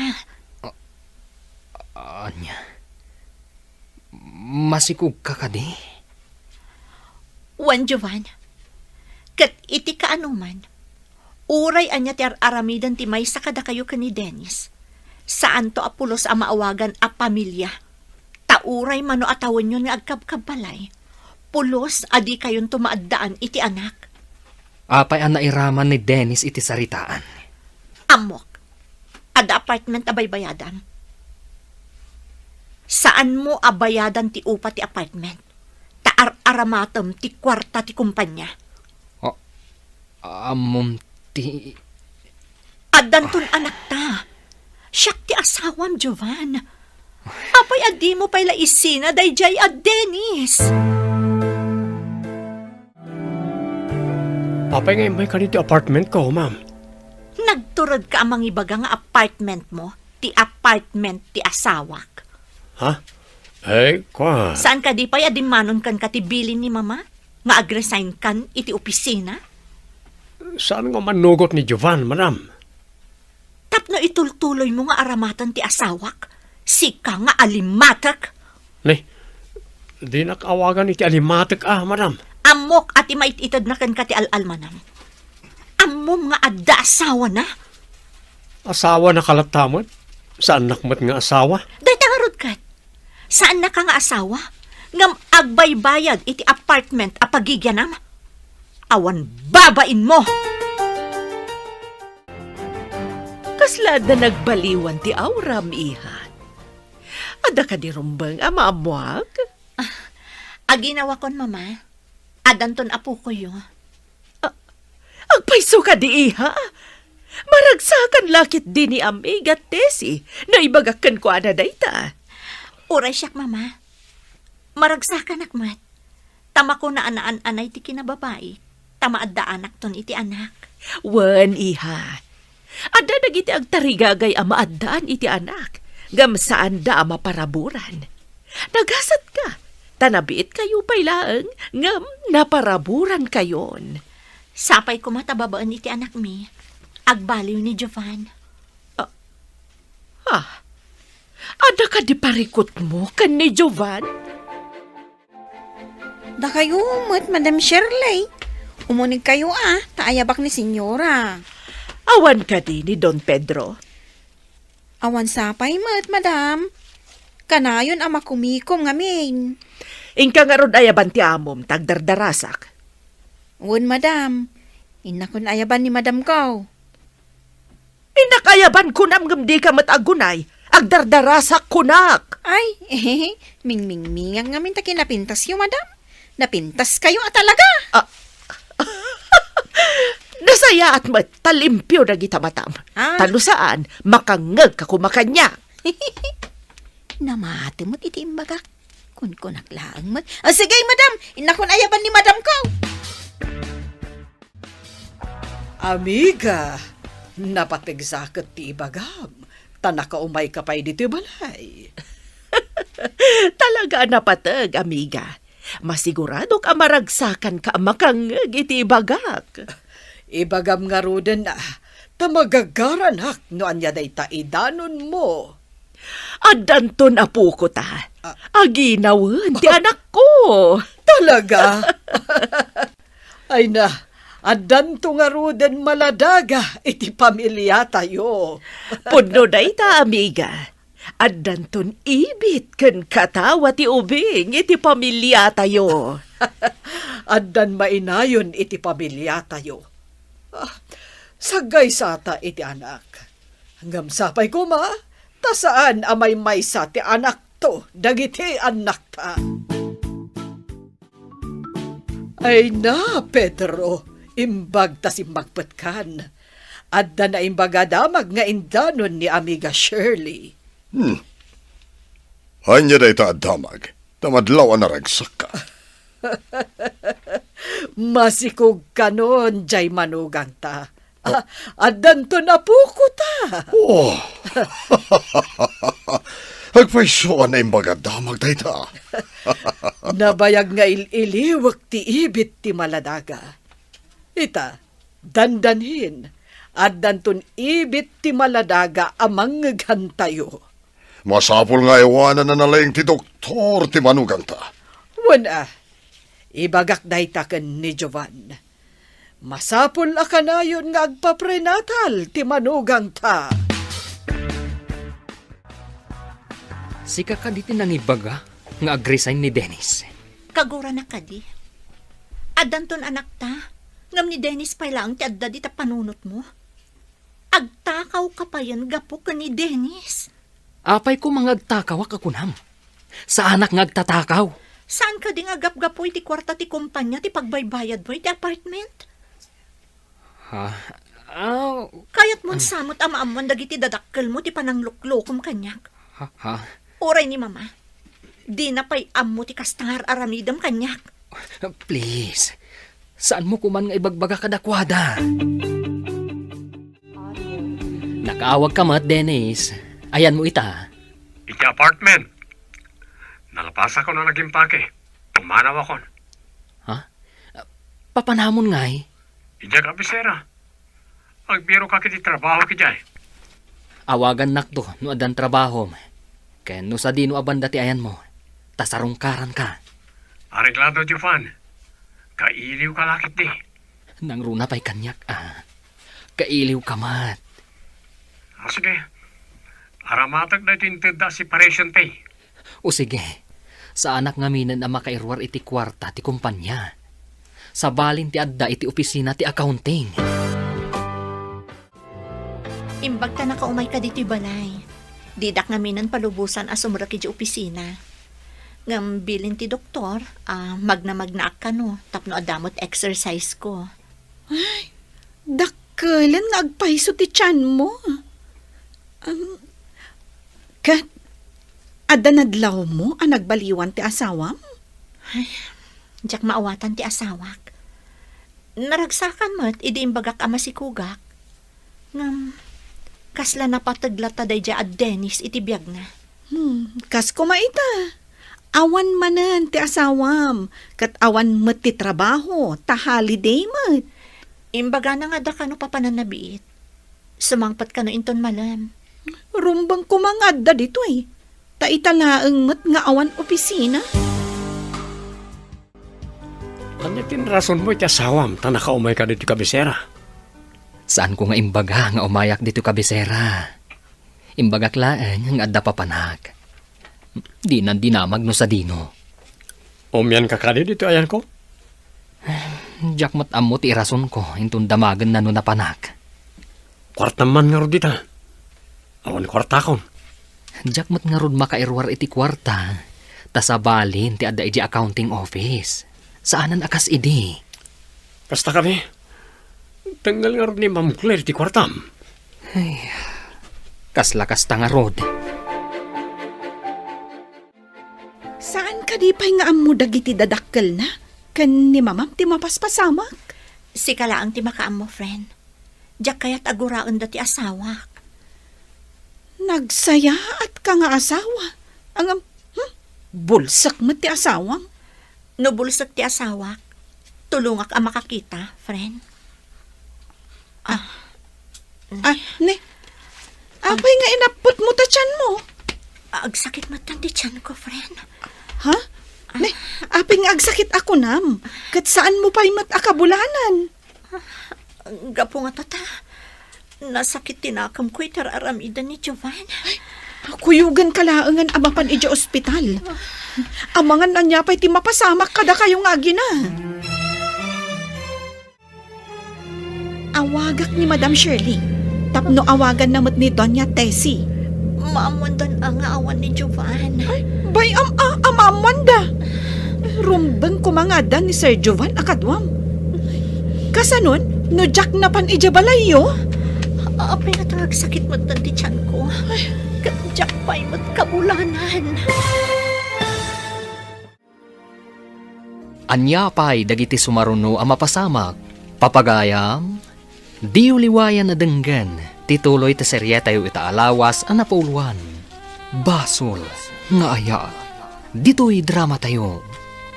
A-, ania? Masikogka kadi? Wen, Jovan. Ket iti kaanoman, Uray ania ti ar-aramiden ti maysa kadakayo ken ni Dennis, saanto a pulos a maawagan a pamilia. Ta uray mano a tawenyon nga agkabkabbalay, pulos a dikayonto maaddaan iti anak. Apay a nairaman ni Dennis iti saritaan? Ammok. Adda apartment a baybayadam. Saanmo a bayadan ti upa ti apartment. Ta ar-aramatem ti kuarta ti kumpanya. A-, ammom ti... Addanton anakta. Siak ti asawam, Jovan. Apay a dimo pay la isina daydiay a Dennis? Apay nga immay kano iti apartment ko, ma'am? Nagturedka a mangibaga nga apartment mo, ti apartment ti asawak. Ha? Ay, kwa. Saan kadi pay a dimmanon kenka ti bilin ni Mama nga agresign kan iti opisina? Saan nga mannugot ni Jovan, madam? Tapno itultuloymo nga aramaten ti asawak, sika nga alimatek. Ne, dinak awagan iti alimatek a, madam. Ammok a ti mait-itedna kenka ti al-almanam. Ammom nga adda asawana? Asawana ka latta met? Saannak met nga asawa? Dayta ngarud ket, saannaka nga asawa, ngem agbaybayad iti apartment a pagigianam? Awan babainmo! Kasla adda nagbaliwan ti auram, iha? Adda kadi rumbeng a maammoak? Ah, aginawakon, Mama. Addanton apokoyo. Ah, agpayso kadi, iha? Maragsakan la ketdi ni Amiga Tessie no ibagak kenkuana dayta. Uray siak, Mama. Maragsakanak met. Ta makuna a naan-anay ti kinababai, ta maaddaanakton iti anak. Wen, iha. Adda dagiti agtarigagay a maaddaan iti anak, ngem saanda a maparaburan. Nagasatka, ta nabiitkayo pay laeng, ngem naparaburankayon. Sapay koma ta babaen iti anakmi, agbaliw ni Jovan. Ah, ah. Adda kadi parikutmo ken ni Jovan? Dakayo met, Madam Shirley. Umunegkayo a, ta ayabak ni Senyora. Awan kadi ni Don Pedro? Awan sapay met, Madam. Kanayon a makumikom ngamin. Inka ngarud ayaban ti amom, ta agdardarasak. Wen, Madam. Innakon ayaban ni Madam ko. Innak ayaban kunam ngem dika met agunay, agdardarasak kunak. Ay, eh, mingmingmingak ngamin ta kinapintasyo, Madam. Napintaskayo a talaga. Ah. Nasayaat met ta limpio dagita matam. Ah. Ta no saan, makangngegka koma kaniak. Namati met iti imbagak. Kunkunak laeng met. Ah, sige, Madam. Innakon ayaban ni Madam ko. Amiga, napateg sa ket ti ibagam, ta nakaumayka pay ditoy balay. Talaga a napateg, amiga. Masiguradok a maragsakanka a makangngeg iti ibagak. Ibagam ngaruden a, ta magagaranak no ania dayta idanonmo. Addanton apoko ta. Ah. Aginawen ti anakko. Talaga? Ay na, addanto ngaruden maladaga iti pamiliatayo. Pudno dayta, amiga. Addanton ibit ken katawa ti ubing iti pamiliatayo. Addan mainayon iti pamiliatayo. Ah, saggaysata iti anak. Ngem sapay koma, ta saan a maymaysa ti anakto dagiti annakta. Ay na, Pedro, imbag ta simmagpetkan. Adda naimbag a damag nga indanon ni Amiga Shirley. Hmm. Ania dayta a damag? Ta madlaw a naragsakka. Masikog kanon, jay manugangta. Oh. Ah, addanton apoko ta. Oh. Agpayso a naimbag a damag dayta. Nabayag nga il-iliwek ti ibit ti maladaga. Ita, dandanhin, addanton ibit ti maladaga a mangngeghantayo. Masapul nga aywananna laeng ti doktor ti manugangta. Wen a, ibagak dayta ken ni Jovan. Masapul a kanayon nga agpaprenatal ti manugangta. Sika kadi ti nangibaga nga agresign ni Dennis? Kagurana kadi. Addanton anakta, ngem ni Dennis pay laeng ti adda dita panunotmo. Agtakawka payen gapu ken ni Dennis. Apay koma nga agtakawak a kunam? Saanak nga agtatakaw. Saan kadi nga gapgapu iti kuarta ti kumpanya ti pagbaybayadmo iti apartment? Ha? Ah, Kayatmon sa met a maammuan dagiti dadakkelmo ti panangluklokom kaniak. Ha? Ha? Uray ni Mama, dina pay ammo ti kasta nga ar-aramidem kaniak. Please, saanmo koman nga ibagbaga kadakuada. Nakaawagka met, Dennis. Ayanmo ita? Iti apartment. Nalapasakon a nagimpake. Pumanawakon. Ha? Papanamon ngay? Idiak abisera. Agbirokak iti trabaho idiay. Awagannakto no addan trabahom. Ken no sadino a banda ti ayanmo, ta sarungkaranka. Areglado, Jovan. Kailiwka la ketdi. Nangruna pay kaniak, a. Kailiwka met. Ah, sige. Aramatek daytoy intedda a separation pay. O sige, saanak ngaminen a makairuar iti kuarta ti kumpanya. Sabalin ti adda iti opisina ti accounting. Imbag ta nakaumayka ditoy balay. Didak ngaminen palubosan a sumrek idiay opisina. Ngem bilin ti doktor a magna-magnaak kano tapno adda met exercise ko. Ay, dakkelen nga agpayso ti tianmo. Am, ket, adda nadlawmo a nagbaliwan ti asawam? Ay, diak maawatan ti asawak. Naragsakan met idi imbagak a masikogak. Ngem, kasla napateg latta daydiay a Dennis iti biagna. Hmm, kas koma ita. Awan manen ti asawam, ket awan met ti trabaho, ta holiday met. Imbagana nga adda kano papananna biit. Sumangpet kano inton malem. Rumbeng koma nga adda ditoy. Ta ita laeng met nga awan opisina. Ania ti narasonmo iti asawam ta nakaumayka ditoy kabisera? Saanko nga imbaga nga umayak ditoy kabisera. Imbagak laeng nga adda papanak. Dinan dinamag no sadino. Umianka kadi ditoy ayanko? Diak met ammo ti irasonko inton damagenna no napanak. Kuartam man ngarud dita. Awan kuartakon. Diak met ngarud makairuar iti kuarta, ta sabalin ti adda idiay accounting office. Saanen a kas idi. Kasta kadi, tengngal ngarud ni Ma'am Claire ti kuartam. Ay, kasla kasta ngarud. Saan kadi pay nga ammo dagiti dadakkelna ken ni mamam ti mapaspasamak? Sika laeng ti makaammo, friend. Diak kayat a guraenda ti asawak. Nagsayaatka nga asawa. Ngem, hmm? Bulsek met ti asawam. No bulsek ti asawak, tulongak a makakita, friend. Ah. Ah, ne. Apay nga inapputmo ta tianmo? Agsakit met ti tianko, friend. Ha? Ne, apay nga agsakit a kunam? Ket saanmo pay met a kabulanan? Gapu nga tata, nasakit ti nakemko iti ar-aramiden ni Jovan. Ay, kuyogenka laengen a mapan idiay ospital. Amangan ania pay ti mapasamak kadakayo nga agina. Awagak ni Madam Shirley, tapno awaganna met ni Doña Tessie. Maammoandan a nga awan ni Jovan. Ay, bay-am a, a maammoanda. Rumbeng koma nga adda ni Sir Jovan a kaduam. Kasanon, no diak napan idiay balayyo? Apay nga agsakit met ti tianko. Ket diak pay met kabulanan. Ania pay dagiti sumaruno a mapasamak? Papagayam, diyo liwayan a denggen ti tuloy ti serietayo ita a lawas a napuloan, Basol nga Ayat. Ditoy dramatayo,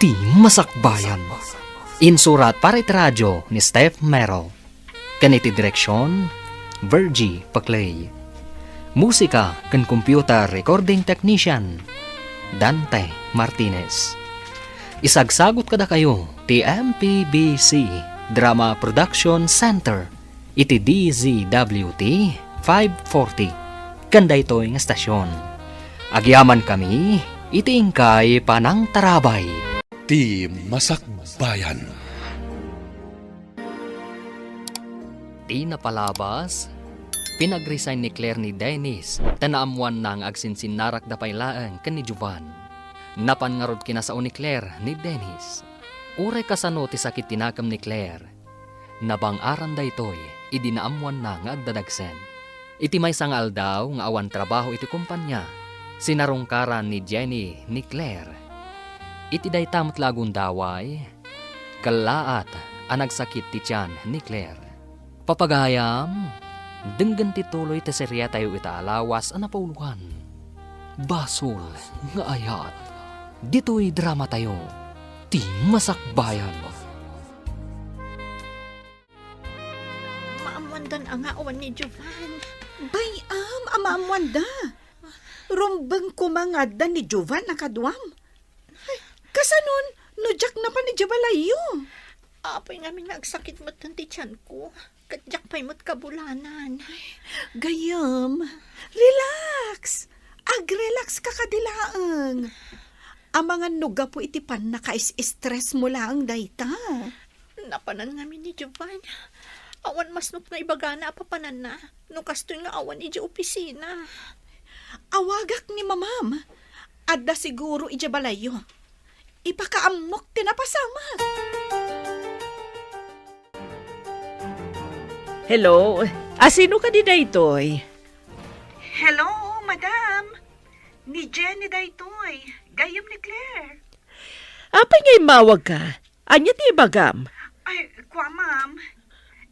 Ti Masakbayan. Insurat para iti radio ni Steph Mero. Ken iti direksion, Virgie Paclay. Musika ken computer recording technician, Dante Martinez. Isagsagut kadakayo ti M P B C. Drama Production Center iti D Z W T five forty ken daytoy nga stasyon. Agyamankami iti inkay panangtarabay. Ti Masakbayan. Ti napalabas, pinag-resign ni Claire ni Dennis ta naammoanna nga agsinsinnarakda pay laeng ken ni Jovan. Napan ngarud kinasao ni Claire ni Dennis. Uray kasano ti sakit ti nakem ni Claire, nabang-aran daytoy idi naammoanna nga agdadagsen. Iti maysa nga aldaw nga awan trabaho iti kompania, sinarungkaran ni Jenny ni Claire. Iti dayta met la a gundaway, kellaat a nagsakit ti tian ni Claire. Papagayam, denggen ti tuloy ti seriatayo ita a lawas a napauluan. Basol nga ayat. Ditoy dramatayo, Ti Masakbayan. Maammoandan a nga awan ni Jovan. Bay-am a maammoanda. Rumbeng koma nga adda ni Jovan a kaduam. Kasanon, no diak napan idiay balayyo? Apay ngamin nga agsakit metten ti tianko, ket diak pay met kabulanan. Gayyem, relax. Agrelax ka kadi laeng. Amangan no gapu iti pannakais-stress mo laeng dayta. Napanan ngamin ni Jovan. Awan masnop nga ibagana a papananna no kastoy nga awan idiay opisina. Awagak ni Mamam. Adda siguro idiay balayyo. Ipakaammok ti napasamak. Hello? A, sino kadi daytoy? Hello, madam. Ni Jenny daytoy. Gayyem ni Claire. Apay nga immawag ka? Ania ti ibagam? Ay, kua, ma'am.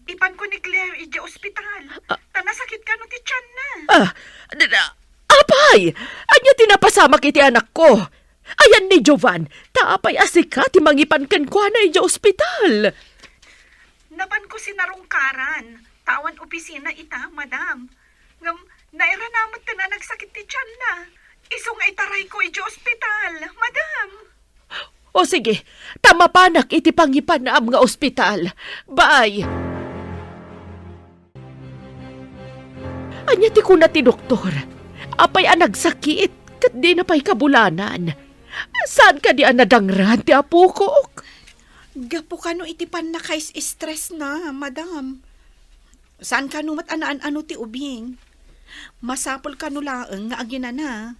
Ipanko ni Claire idiay ospital. Ah. Ta nasakit kano ti tianna. Ah, d-, d-, apay! Ania ti napasamak iti anakko? Ayan ni Jovan, ta apay a sika ti mangipan kenkuana idiay ospital? Napanko sinarungkaran, ta awan opisina ita, madam. Ngem, nairana met ken a nagsakit ti tianna. Isu nga itarayko idiay ospital, madam. O sige, ta mapanak iti pangipanam nga ospital. Bye! Ania ti kuna ti doktor? Apay a nagsakit, ket dina pay kabulanan? Saan kadi a nadangran ti apokok? Gapu kano iti pannakais-stress na, madam. Saan kano met a naan-ano ti ubing? Masapul kano laeng nga aginana.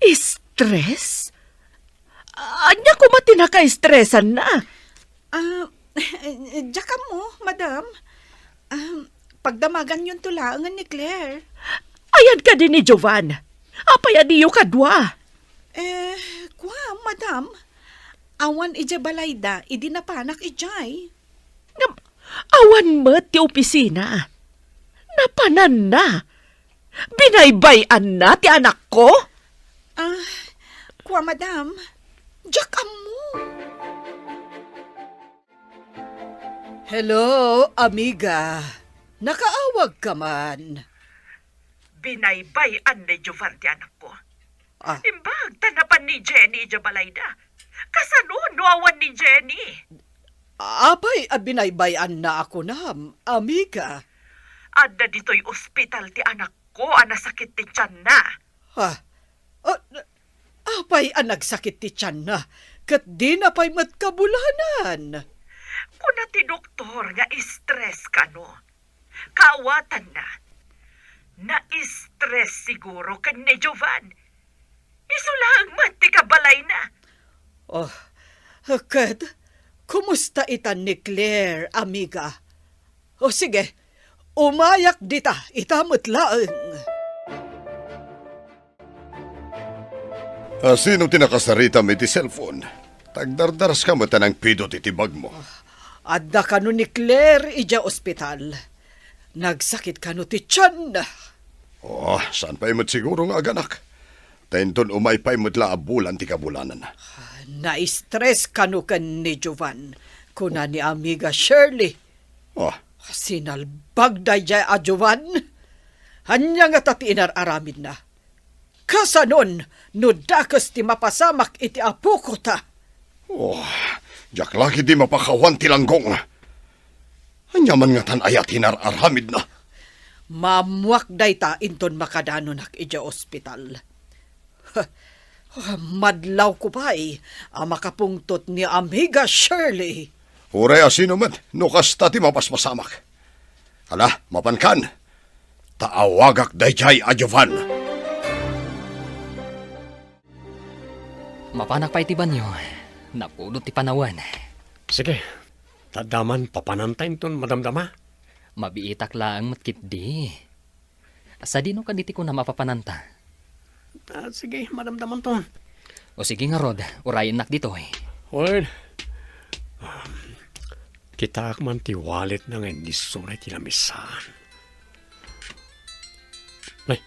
Stress? Ania koma ti nakaestresanna? Ah, diak ammo, madam. Ah, pagdamaganyonto laengen ni Claire. Ayan kadi ni Jovan? Apay a diyo kadua? Eh, kua, madam. Awan idiay balayda idi napanak idiay. Ngem, awan met ti opisina. Napananna. Binaybay-anna ti anakko? Ah, kua, madam. Diak ammo. Hello, amiga. Nakaawag ka man. Binaybay-an ni Jovan ti anakko. Ah. Imbag ta napan ni Jenny idiay balayda. Kasano no awan ni Jenny? Apay a binaybay-anna a kunam, amiga? Adda ditoy ospital ti anakko a nasakit ti tianna. Ha? Ah, apay a nagsakit ti tianna, ket dina pay met kabulanan? Kuna ti doktor nga stress kano. Kaawatanna, na-stress siguro ken ni Jovan. Isu laeng met ti kabalayna. Oh, ket kumusta itan ni Claire, amiga? O sige, umayak dita, ita met laeng. Ah, sino ti nakasaritam iti cellphone? Tagdardaras ka met a nangpidot iti bagmo. Adda kano ni Claire idiay ospital. Nagsakit kano ti tianna. Oh, saan pay met siguro nga aganak? Ta inton umay pay met la a bulan ti kabulanan. Na-stress kano ken ni Jovan, kuna ni amiga Shirley. Oh. Sinalbag daydiay a Jovan. Ania ngata ti inar-aramidna? Kasanon no dakes ti mapasamak iti apokota? Oh, diak la ketdi mapakawan ti langgong. Ania man ngatan aya ti inar-aramidna? Maammuak dayta inton makadanonak idiay ospital. Madlawko pay a makapungtot ni Amiga Shirley. Uray a sino met no kasta ti mapaspasamak. Ala, mapankan, ta awagak daydiay a Jovan. Mapanak pay ti banio. Napudot ti panawen. Sige, ta adda man papananta inton madamdama. Mabiitak laeng met ketdi. Sadino kadi ti kunam a papananta? Ah, sige, madamdamanton. O sige ngarud, urayennak ditoy. Wen, um, kitaak man ti walletna nga innisuna iti lamisaan. Nay,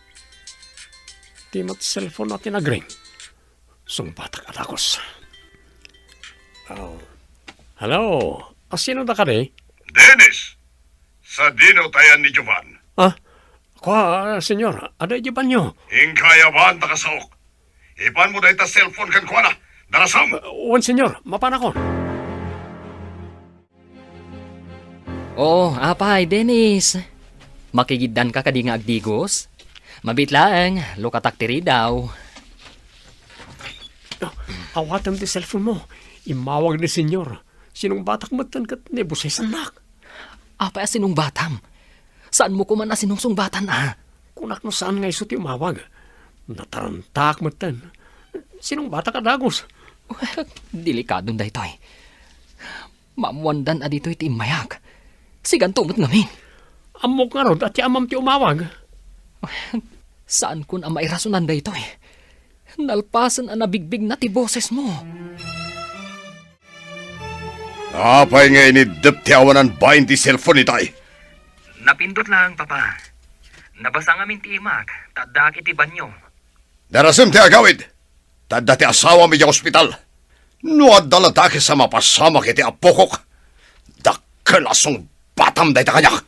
di met cellphone-na ti nagring. Sungbatak a dagus. Oh. Hello? A, sino da kadi? Dennis! Sadino ti ayan ni Jovan? Ah, kua, senyor, adda idiay banio. Inka aya, Jovan, ta kasaok. Ipanmo dayta cellphone kenkuana. Darasem! Ah, wen, senyor, mapanakon. Oo, apay, Dennis. Makigiddanka kadi nga agdigos? Mabiit laeng, lukatak ti ridaw. Ah, awatem ti cellphone mo. Immawag ni senyor. Sinungbatak metten ket naibusesannak. Apay a sinungbatam? Saanmo koman a sinungsungbatan a? Kunak no saan nga isu ti umawag. Natarantaak metten. Sinungbatak a dagus. Delikadon daytoy. Maammoandan a ditoy ti immayak. Siganto met ngamin. Ammok ngarud a ti amam ti umawag. Saankon a mairasonan daytoy. Nalpasen a nabigbigna ti bosesmo. Apay nga iniddep ti awanan bain ti cellphone itay? Napindot laeng, Papa. Nabasa ngamin ti imak, ta addaak iti banio. Darasem ti agawid, ta adda ti asawam idiay ospital. No adda la dakes a mapasamak iti apokok, dakkel a sungbatam dayta kaniak.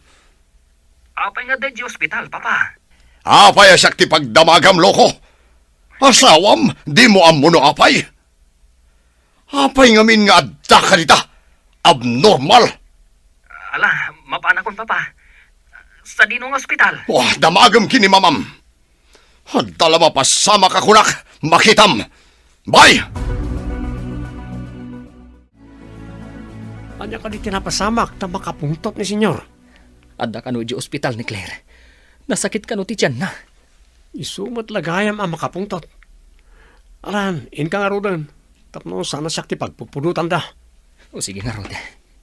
Apay nga adda idiay ospital, Papa? Apay a siak ti pagdamagam, loko? Asawam, dimo ammo no apay? Apay ngamin nga adda kadita? Abnormal! Ala, mapanakon, Papa. Sadino nga ospital? Wah, damagem ken ni mamam. Adda la mapasamak a kunak, makitam. Bye! Ania kadi ti napasamak ta makapungtot ni Senyor? Adda kano idiay ospital ni Claire. Nasakit kano ti tianna. Isu met la gayam a makapungtot. Alan, inka ngaruden, tapno saan a siak ti pagpupudotanda. O sige ngarud,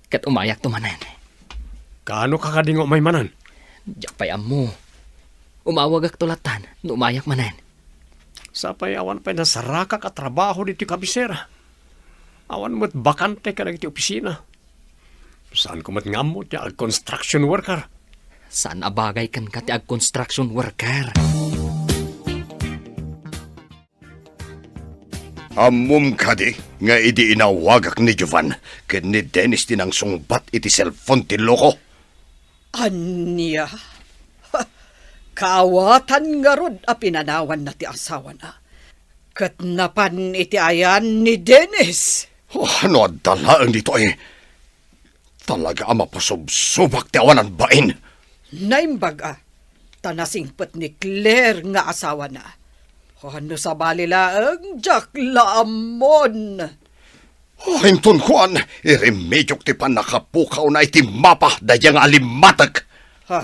ket umayakto manen. Kaano ka kadi nga umay manen? Diak pay ammo. Umawagakto lattan no umayak manen. Sapay awan pay nasarakak a trabaho ditoy kabisera. Awan met bakante kadagiti opisina. Saanko met nga ammo ti ag-construction worker. Saan a bagay kenka ti ag-construction worker. Ammom kadi nga idi inawagak ni Jovan ken ni Dennis ti nangsungbat iti cellphone ti loko? Ania? Ha, kaawatan ngarud a pinanawanna ti asawana. Ket napan iti ayan ni Dennis. Oh, no adda laeng ditoy. Talaga a mapasubsubak ti awanan bain. Naimbag a, ta nasingpet ni Claire nga asawana. Oh, no sabali laeng, diak la ammon. Oh, inton kuan, iremediok ti pannakapukawna iti mapa daydiay nga alimmatek. Ha?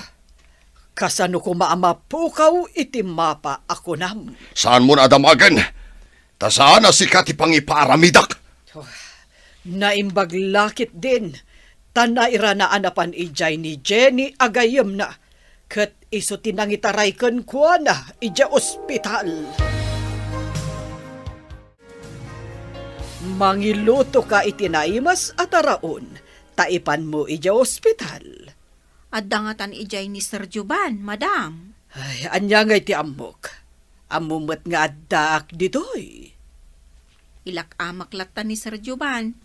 Kasano koma a mapukaw iti mapa a kunam? Saanmon a damagen, ta saan a sika ti pangipaaramidek. Oh, naimbag la ketdin, ta nairana a napan idiay ni Jenny a gayyemna, ket isu ti nangitaray kenkuana idiay ospital. Mangilutoka iti naimas a taraon, ta ipanmo idiay ospital. Adda ngatan idiay ni Sir Jovan, madam. Ay, ania ngay ti ammok? Ammom met nga addaak ditoy. Ilak-amak latta ni Sir Jovan.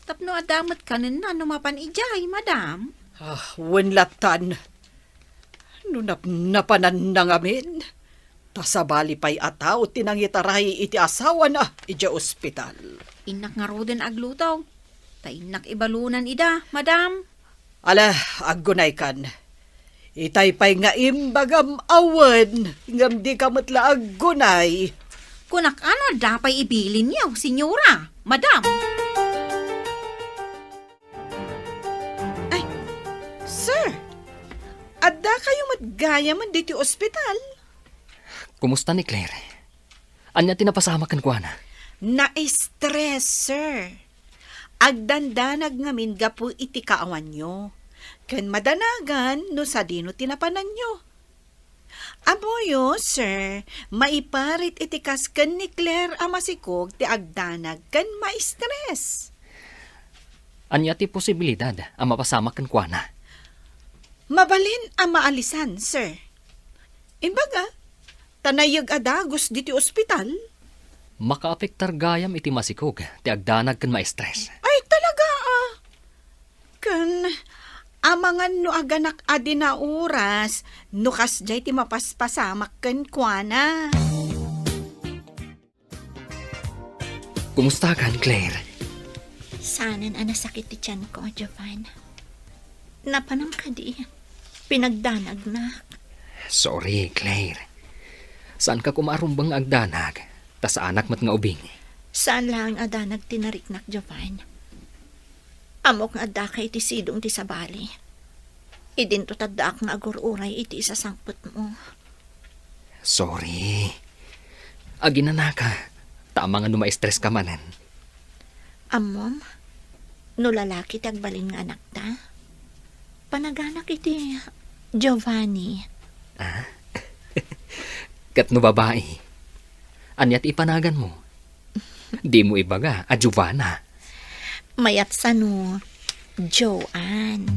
Tapno adda met kanenna no mapan idiay, madam. Ah, wen lattan. No napnapananna ngamin, ta sabali pay a tao ti nangitaray iti asawana idiay ospital. Innak ngaruden agluto, ta innak ibalunan ida, madam. Ala, aggunaykan. Itay pay nga imbagam a wen, ngem dika met la aggunay. Kunak, ano adda pay ibilinyo, senyora, madam? Ay, sir, adda kayo met gayamen ditoy ospital? Kumusta ni Claire? Ania ti napasamak kenkuana? Na-stress, sir. Agdandanag ngamin gapu iti kaawanyo. Ken madanagan no sadino ti napananyo. Ammoyo, sir, maiparit iti kas ken ni Claire a masikog ti agdanag ken ma-stress. Ania ti posibilidad a mapasamak kenkuana? Mabalin a maalisan, sir. Imbaga, ta nayeg a dagus ditoy ospital. Makaapektar gayam iti masikog ti agdanag ken ma-stress. Ay, talaga, ah. Ken, amangan no aganak a di nauras, no kasdiay ti mapaspasamak kenkuana. Kumustakan, Claire? Saanen a nasakit ti tianko, Jovan. Napanam kadi, pinagdanagnak. Sorry, Claire. Saanka koma a rumbeng nga agdanag, ta saanak met nga ubing. Saan laeng a danag ti nariknak, Jovan. Ammok nga addaka iti sidong ti sabali. Idinto ti addaak nga agur-uray iti isasangpetmo. Sorry. Aginanaka, ta amangan no ma-stresska manen. Ammom, no lalaki ti agbalin nga anakta, panaganak iti Giovanni. Ah? Ket no babai, ania ti ipanaganmo? Dimo ibaga a Giovanna. Mayat sano, Joan.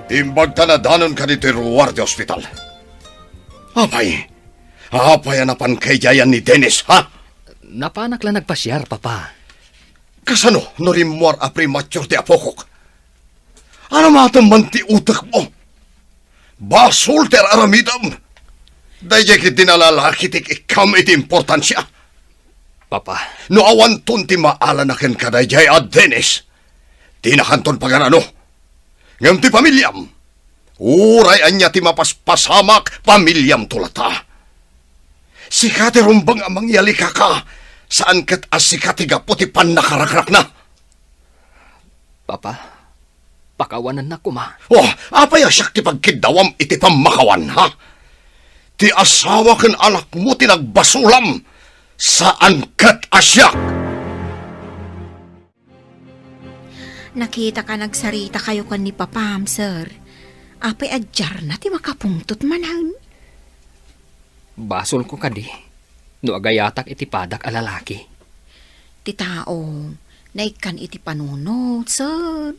Imbag ta nadanonka ditoy ruar ti ospital. Apay, apay a napanka idiay ni Dennis, ha? Napanak la nagpasiar, Papa. Kasano no rimmuar a premature ti apokok? Ano matem man ti utekmo? Basol ti ar-aramidem. Daydiay ketdi a lalaki ti ikkam iti importansia. Papa. No awanton ti maalanak kenka daydiay a Dennis, dinakanton pagan-ano. Ngem ti pamiliam, uray ania ti mapaspasamak, pamiliamto latta. Sika ti rumbeng a mangyali, kaka, saan ket a sika ti gapu ti pannakarakrakna. Papa, pakawanennak koma. Oh, apay a siak ti pagkiddawam iti pammakawan, ha? Ti asawa ken anakmo ti nagbasolam, saan ket a siak. Nakitaka nagsarita kayo ken ni Papam, sir. Apay a diarna ti makapungtot manen? Basolko kadi no agayatak iti padak a lalaki. Ti tao, naikkan iti panunot, sir.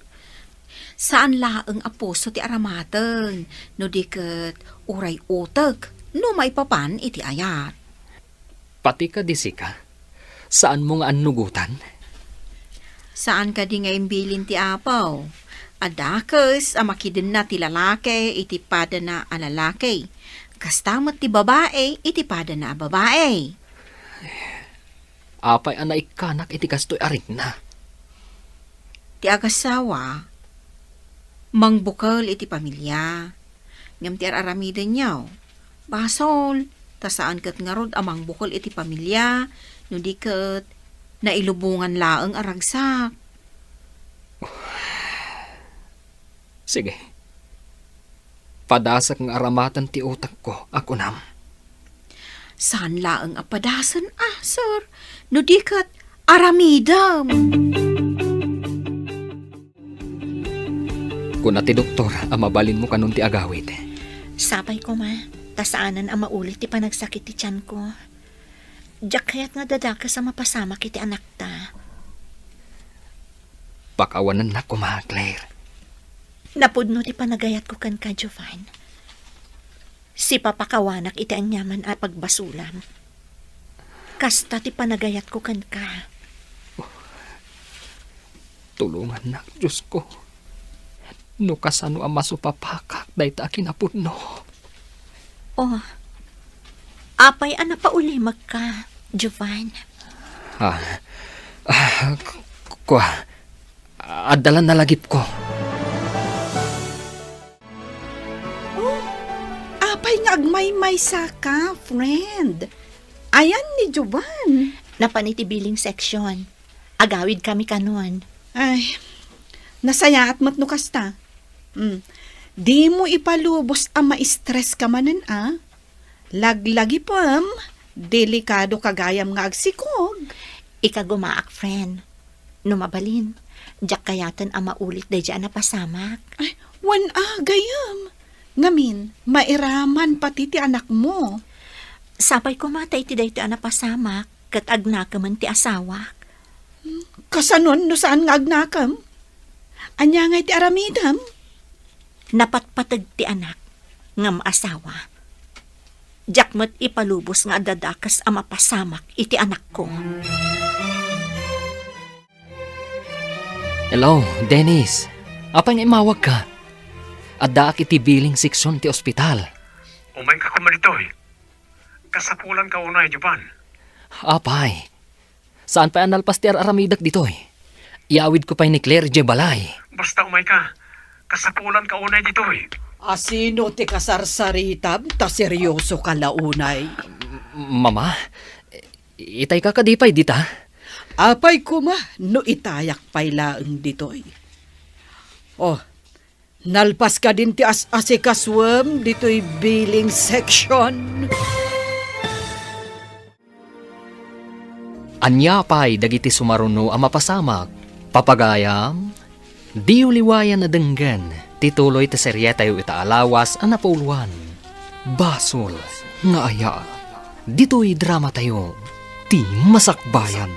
Saan laeng a puso ti aramaten, no di ket uray utek, no maipapan iti ayat. Pati kadi sika, saanmo nga annugotan? Saan kadi nga imbilin ti Apo a dakes a makidenna ti lalaki iti padana a lalaki, kasta met ti babai iti padana a babai? Apay a naikkanak iti kastoy a rikna? Ti agasawa, mangbukel iti pamilia, ngem ti ar-aramidenyo, basol, ta saan ket ngarud a mangbukel iti pamilia, no di ket nailubongan laeng a ragsak. Sige. Padasek nga aramaten ti utekko a kunam. Saan laeng a padasen a, sir, no di ket aramidem. Kuna ti doktor a mabalinmo kanon ti agawid. Sapay koma, ta saanen a maulit ti panagsakit ti tianko. Diak kayat nga dadakes a mapasamak iti anakta. Pakawanennak koma, Claire. Napudno ti panagayatko kenka, Jovan. Sipapakawanak iti aniaman a pagbasolam. Kasta ti panagayatko kenka. Tulongannak, Diosko. No kasano a masupapakak dayta a kinapudno. Oh, apay a napaulimekka, Jovan? Ah, ah, k-, k-, kua. Adda la nalagipko. Oh, apay nga agmaymaysa ka, friend? Ayan ni Jovan. Napan iti billing section. Agawid kami kanon. Ay, nasayaat met no kasta. Hmm. Dimo ipalubos a ma-stress ka manen a. Laglagipem, delikado ka gayam nga agsikog. Ikagumaak, friend. No mabalin, diak kayaten a maulit daydiay a napasamak. Ay, wen a, gayam. Ngamin, mairaman pati ti anakmo. Sapay koma ta iti daytoy a napasamak, ket agnakemen ti asawak. Hmm, kasanon no saan nga agnakem? Ania ngay ti aramidem? Napatpateg ti anak ngem asawa. Diak met ipalubos nga adda dakes a mapasamak iti anakko. Hello, Dennis. Apay nga immawagka? Addaak iti billing section ti ospital. Umayka koma ditoy. Kasapulanka unay, Jovan. Apay, saan pay a nalpas ti ar-aramidek ditoy? Iyawidko pay ni Claire idiay balay. Basta umayka. Kasapulanka unay ditoy. Asino ti kasarsaritam ta seryosoka la unay? M-, Mama, itayka kadi pay dita? Apay koma no itayak pay laeng ditoy? Oh, nalpas kadin ti as-asikasuem ditoy billing section? Ania pay dagiti sumaruno a mapasamak? Papagayam, diyo liwayan a denggen ti tuloy ti serietayo ita a lawas a napauluan. Basol nga ayat. Ditoy dramatayo, Ti Masakbayan.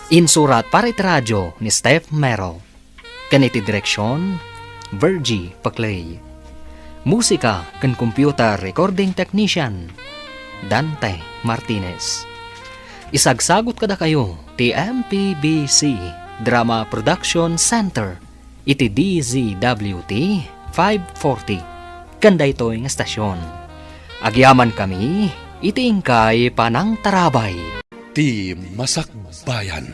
Insurat para iti radio ni Steph Mero. Ken iti direksion, Virgie Paclay. Musika ken computer recording technician, Dante Martinez. Isagsagut kadakayo ti M P B C Drama Production Center iti D Z W T five forty ken daytoy nga estasion. Agyamankami iti inkay panangtarabay. Ti Masakbayan.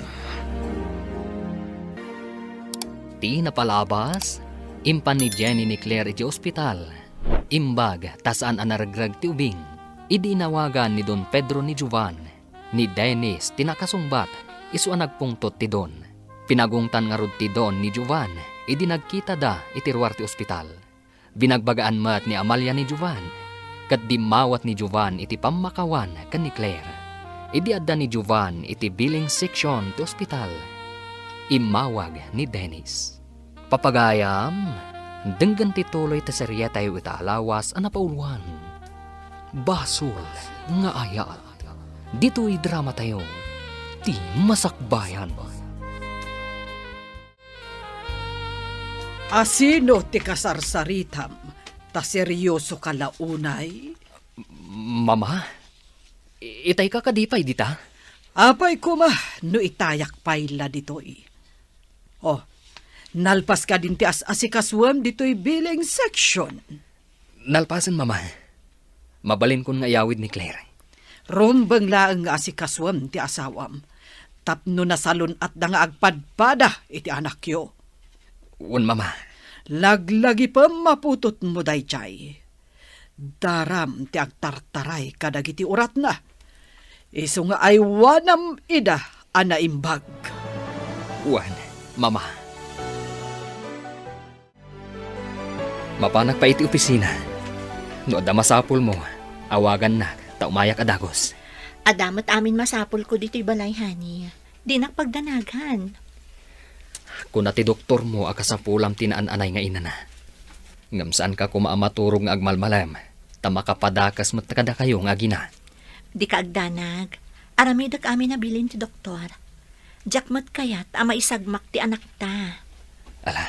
Ti napalabas, impan ni Jenny ni Claire iti ospital. Imbag ta saan a naregreg ti ubing. Idi inawagan ni Don Pedro ni Jovan, ni Dennis ti nakasungbat, isu a nagpungtot ti Don. Pinagungtan ngarud ti Don ni Jovan idi nagkitada iti ruar ti ospital. Binagbagaan met ni Amalia ni Jovan, ket dimmawat ni Jovan iti pammakawan ken ni Claire. Idi adda ni Jovan iti billing section ti ospital, immawag ni Dennis. Papagayam, denggen ti tuloy ti serietayo ita a lawas a napauluan. Basol nga ayat. Ditoy dramatayo, Ti Masakbayan. Asino ti kasarsaritam ta seryosoka la unay? Mama, i-, itayka kadi pay dita? Apay koma no itayak pay la ditoy? Oh, nalpas kadin ti as-asikasuem ditoy billing section? Nalpasen, Mama. Mabalinkon nga iyawid ni Claire. Rumbeng laeng nga asikasuem ti asawam tapno nasalun-atda nga agpadpada iti anakyo. Wen, Mama. Laglagipem maputotmo daydiay. Daram ti agtartaray kadagiti uratna. Isu nga aywanam ida a naimbag. Wen, Mama. Mapanak pay iti opisina. No adda masapulmo, awagannak ta umayak a dagus. Adda met amin masapulko ditoy balay, honey. Dinak pagdanagan. Kuna ti doktormo a kasapulam ti naan-anay nga inana. Ngem saanka koma a maturog nga agmalmalem, ta makapadakes met kadakayo nga agina. Dika agdanag. Aramidek amin a bilin ti doktor. Diak met kayat a maisagmak ti anakta. Ala,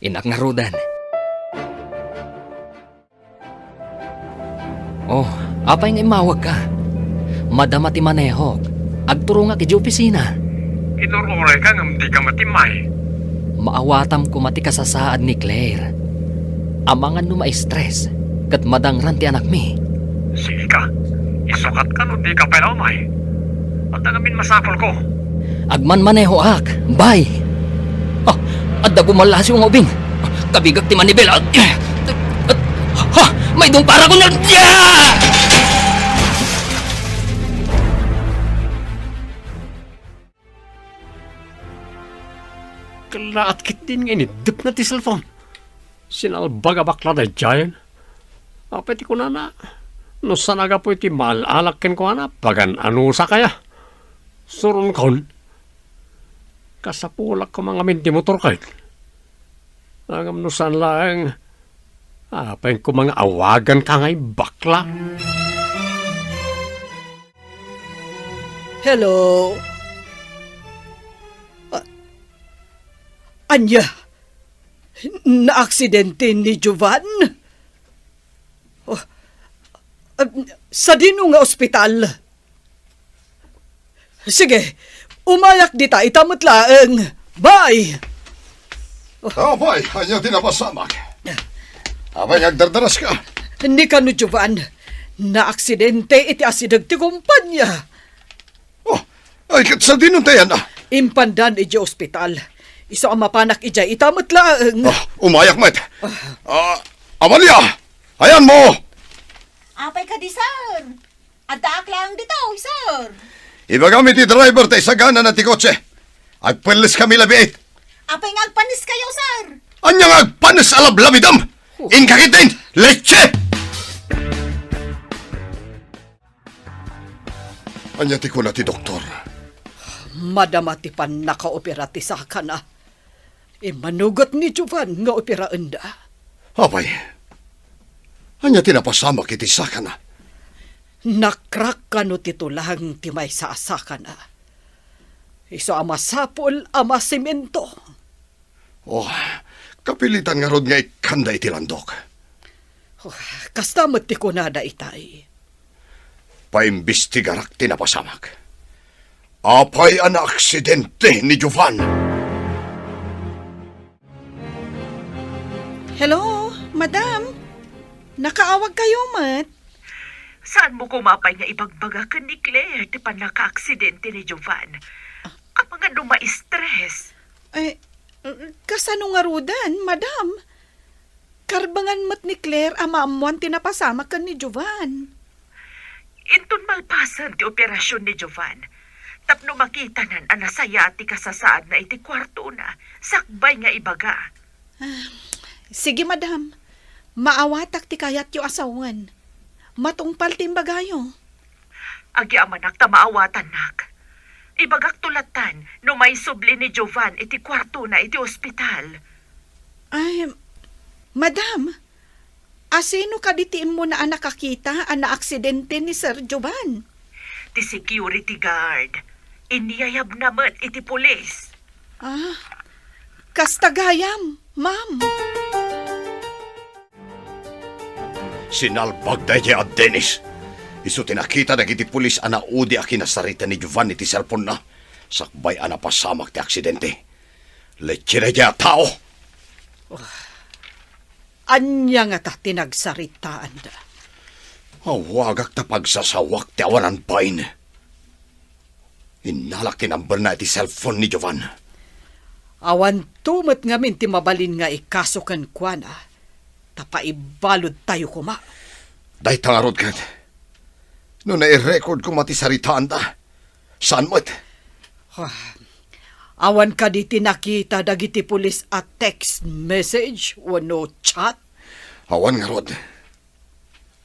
innak ngaruden. Oh, apay nga immawagka? Madama ti manehok. Agturongak idiay opisina. Inur-urayka ngem dika matimmay. Maawatam koma ti kasasaad ni Claire. Amangan no ma-stress ket madangran ti anakmi. Sige ka. Isukat ka no dika pay la umay. Adda ngamin masapulko. Agmanmanehoak. Bye! Ah, Adda gumallasiw nga ubing. Kabigak ti manibela. Ha! Maidong para ko na. Kallaat ketdin nga iniddepna ti cellphone. Sinalbag a bakla daydiayen. Apay ti kunana? No saan a gapu iti maal-alak kenkuana, pagan-anusak aya? Suronkon, kasapulak koma ngamin ti motor ket. Ngem no saan laeng, apay koma nga awaganka nga ibakla? Hello? A-, ania? Naaksidente ni Jovan? Oh, ah, sadino nga ospital? Sige, umayak dita ita met laeng. Bye! Apay, ania ti napasamak? Apay nga agdardaraska? Ni kano, Jovan, naaksidente iti asideg ti kumpanya. Oh, ay, ket sadino ti ayanna? Impandan idiay ospital. Isu a mapanak idiay ita met laeng. Ah, umayak met. Ah. Ah, Amalia, ayanmo? Apay kadi, sir? Addaak laeng ditoy, sir. Ibagam iti driver ta isaganana ti kotse. Agpelleskami labiit. Apay nga agpanneskayo, sir? Ania nga agpannes a lablabidem? Oh. Inka ketdin, leche! Ania ti kuna ti doktor? Madama ti pannakaopera ti sakana. Immanugot ni Jovan nga operaenda. Apay, ania ti napasamak iti sakana? Nakrak kano ti tulang ti maysa a sakana. Isu a masapul a masemento. Oh, kapilitan ngarud nga ikkanda iti landok. Oh, kasta met ti kunada itay. Paimbestigarak ti napasamak. Apay a naaksidente ni Jovan? Hello, madam. Nakaawag kayo met? Saanmo koma pay nga ibagbaga ken ni Claire ti pannakaaksidente ni Jovan? Amangan no ma-stress. Eh, kasano ngaruden, madam? Karbengan met ni Claire a maammoan ti napasamak ken ni Jovan. Inton malpasen ti operasion ni Jovan, tapno makitanan a nasayaat ti kasasaadna iti kuartona, sakbay nga ibaga. Ah, sige, madam. Maawatak ti kayatyo a sawen. Matungpal ti imbagayo. Agyamanak ta maawatannak. Ibagakto lattan no maisubli ni Jovan iti kuartona iti ospital. Ay, madam, asino kadi ti immuna a nakakita a naaksidente ni Sir Jovan? Ti security guard. Inyayabna met iti pulis. Ah, kasta gayam, ma'am. Sinalbag daydiay a Dennis. Isu ti nakita dagiti pulis a naudi a kinasarita ni Jovan iti cellphone-na, sakbay a napasamak ti aksidente. Leche daydiay a tao! Ania ngata ti nagsaritaanda? Awagak ta pagsasawak ti awanan bain. Innalak ti number-na iti cellphone ni Jovan. Awanto met ngamin ti mabalin nga ikaso kenkuana, ta paibaludtayo koma. Dayta ngarud ket, no nai-record koma ti saritaanda, saan met? Ah, awan kadi ti nakita dagiti pulis a text message wenno chat? Awan ngarud.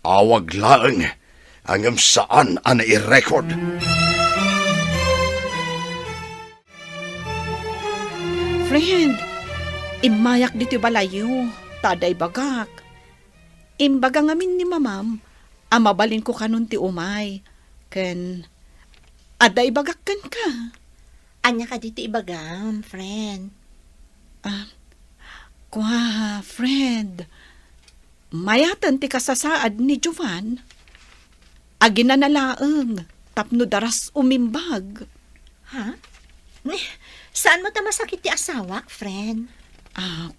Awag laeng, ngem saan a nai-record. Friend, immayak ditoy balayyo, ta adda ibagak. Imbaga ngamin ni mamam a mabalinko kanon ti umay, ken adda ibagak kenka. Ania kadi ti ibagam, friend? Ah, kua, friend. Mayaten ti kasasaad ni Jovan. Aginana laeng tapno daras umimbag. Ha? Ni, saan mo ta masakit ti asawak, friend? Ah,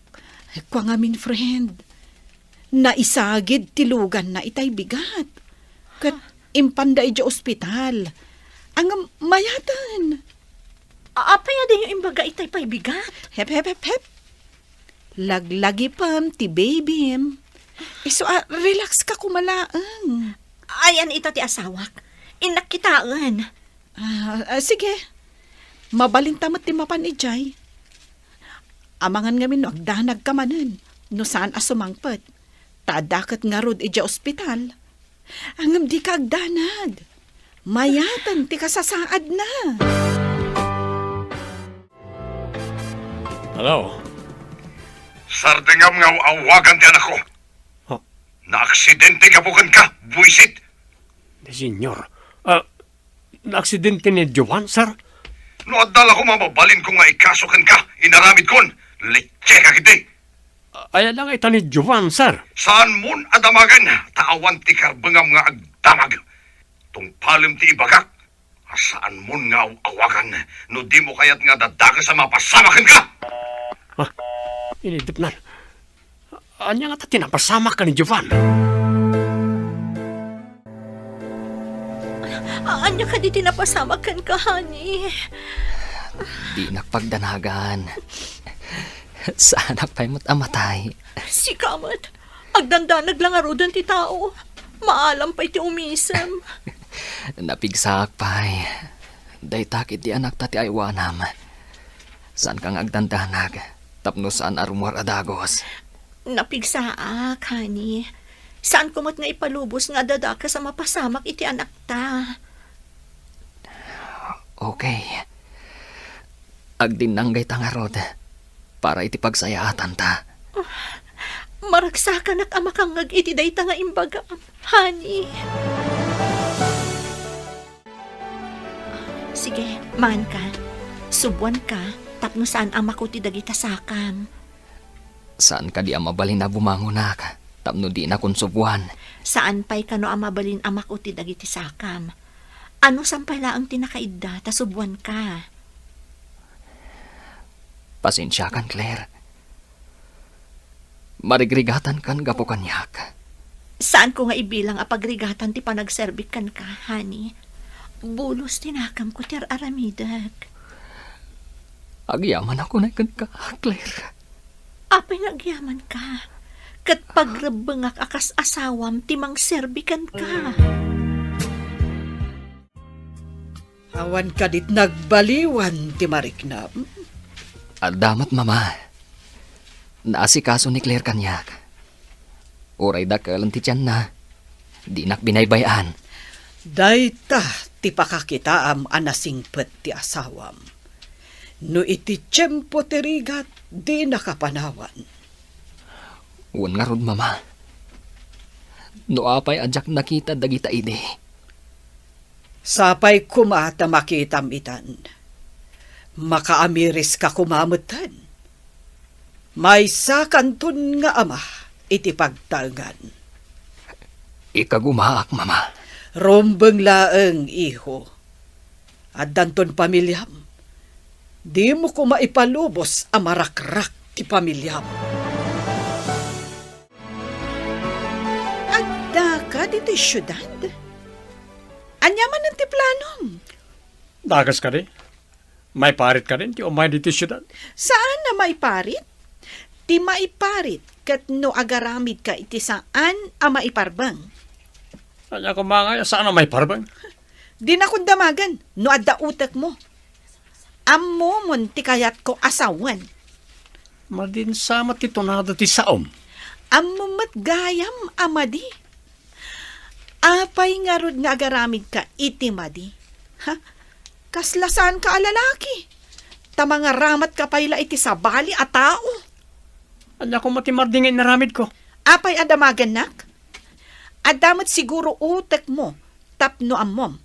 kua ngamin, friend. Naisagid ti luganna itay bigat. Ket impanda idiay ospital. Ngem mayaten. A-, apay a dinyo imbaga itay pay bigat? Hep, hep, hep, hep. Laglagipem ti babym. Isu a, relax ka koma laeng. Ayan ita ti asawak. Innak kitaen. Ah, ah, sige. Mabalinta met ti mapan idiay. Amangan ngamin no agdanagka manen, no saan a sumangpet. Ta adda ket ngarud idiay ospital. Ngem dika agdanag. Mayaten ti kasasaadna. Hello? Sardengam nga aw-awagan ti anakko. Huh? Naaksidente gapu kenka, buisit. Di, senyor. Ah, naaksidente ni Jovan, sir? No adda la koma mabalinko nga ikaso kenka, inaramidkon. Lecheka ketdi. Aya la nga ita ni Jovan, sir. Saanmon a damagen, ta awan ti karbengam nga agdamag. Tungpalem ti ibagak, a saanmon nga aw-awagan no dimo kayat nga adda dakes a mapasamak kenka. Ah, inidepnan. Ania ngata ti napasamak ken ni Jovan? Ania kadi ti napasamak kenka, honey? Dinak pagdanagan. Saanak pay met a matay. Sika met, agdandanag la ngaruden ti tao. Maalam pay ti umisem. Napigsaak pay. Dayta ketdi anakta ti aywanam. Saanka nga agdandanag tapno saan a rummuar a dagus. Napigsaak, honey. Saanko met nga ipalubos nga adda dakes a mapasamak iti anakta. Okay. Agdinnanggayta ngarud para iti pagsayaatanta. Maragsakanak a makangngeg iti dayta nga imbagam, honey. Sige, maanka. Subuanka tapno saan a maku ti dagita sakam. Saan kadi a mabalin a bumangonak tapno dinakon subuan? Saan pay kano a mabalin a maku ti dagiti sakam. Anusan pay laeng ti nakaidda ta subuanka. Pasensiakan, Claire. Marigrigatankan gapu kaniak. Saanko nga ibilang a pagrigatan ti panagserbik kenka, honey. Bulos ti nakemko ti ar-aramidek. Agyamanak unay kenka, Claire. Apay nga agyamanka? Ket pagrebbengak a kas asawam ti mangserbi kenka. Awan kadit nagbaliwan ti mariknam? Adda met, Mama. Naasikaso ni Claire kaniak. Uray dakelen ti tianna, dinak binaybay-an. Dayta ti pakakitaam a nasingpet ti asawam. No iti tiempo ti rigat, dinaka panawan. Wen ngarud, Mama. No apay a diak nakita dagita idi? Sapay koma ta makitam itan. Makaamiriska koma metten. Maysakanton nga ama iti pagtaengan. Ikagumaak, Mama. Rumbeng laeng, iho. Addanton pamiliam. Dimo koma ipalubos a marakrak ti pamiliam. Addaka ditoy siudad? Ania manen ti planom? Dakes kadi? Maiparit kadin ti umay ditoy siudad? Saan a maiparit? Ti maiparit ket no agaramidka iti saan a maiparbeng. Ania koma nga saan a maiparbeng? Dinakon damagen no adda utekmo. Ammomon ti kayatko a sawen. Madin sa met ti tunada ti saom. Ammom met gayam a madi. Apay ngarud nga agaramidka iti madi? Ha? Kasla saanka a lalaki? Ta mangaramatka pay la iti sabali a tao. Ania koma ti madi nga inaramidko? Apay a damagennak? Adda met siguro utekmo tapno ammom.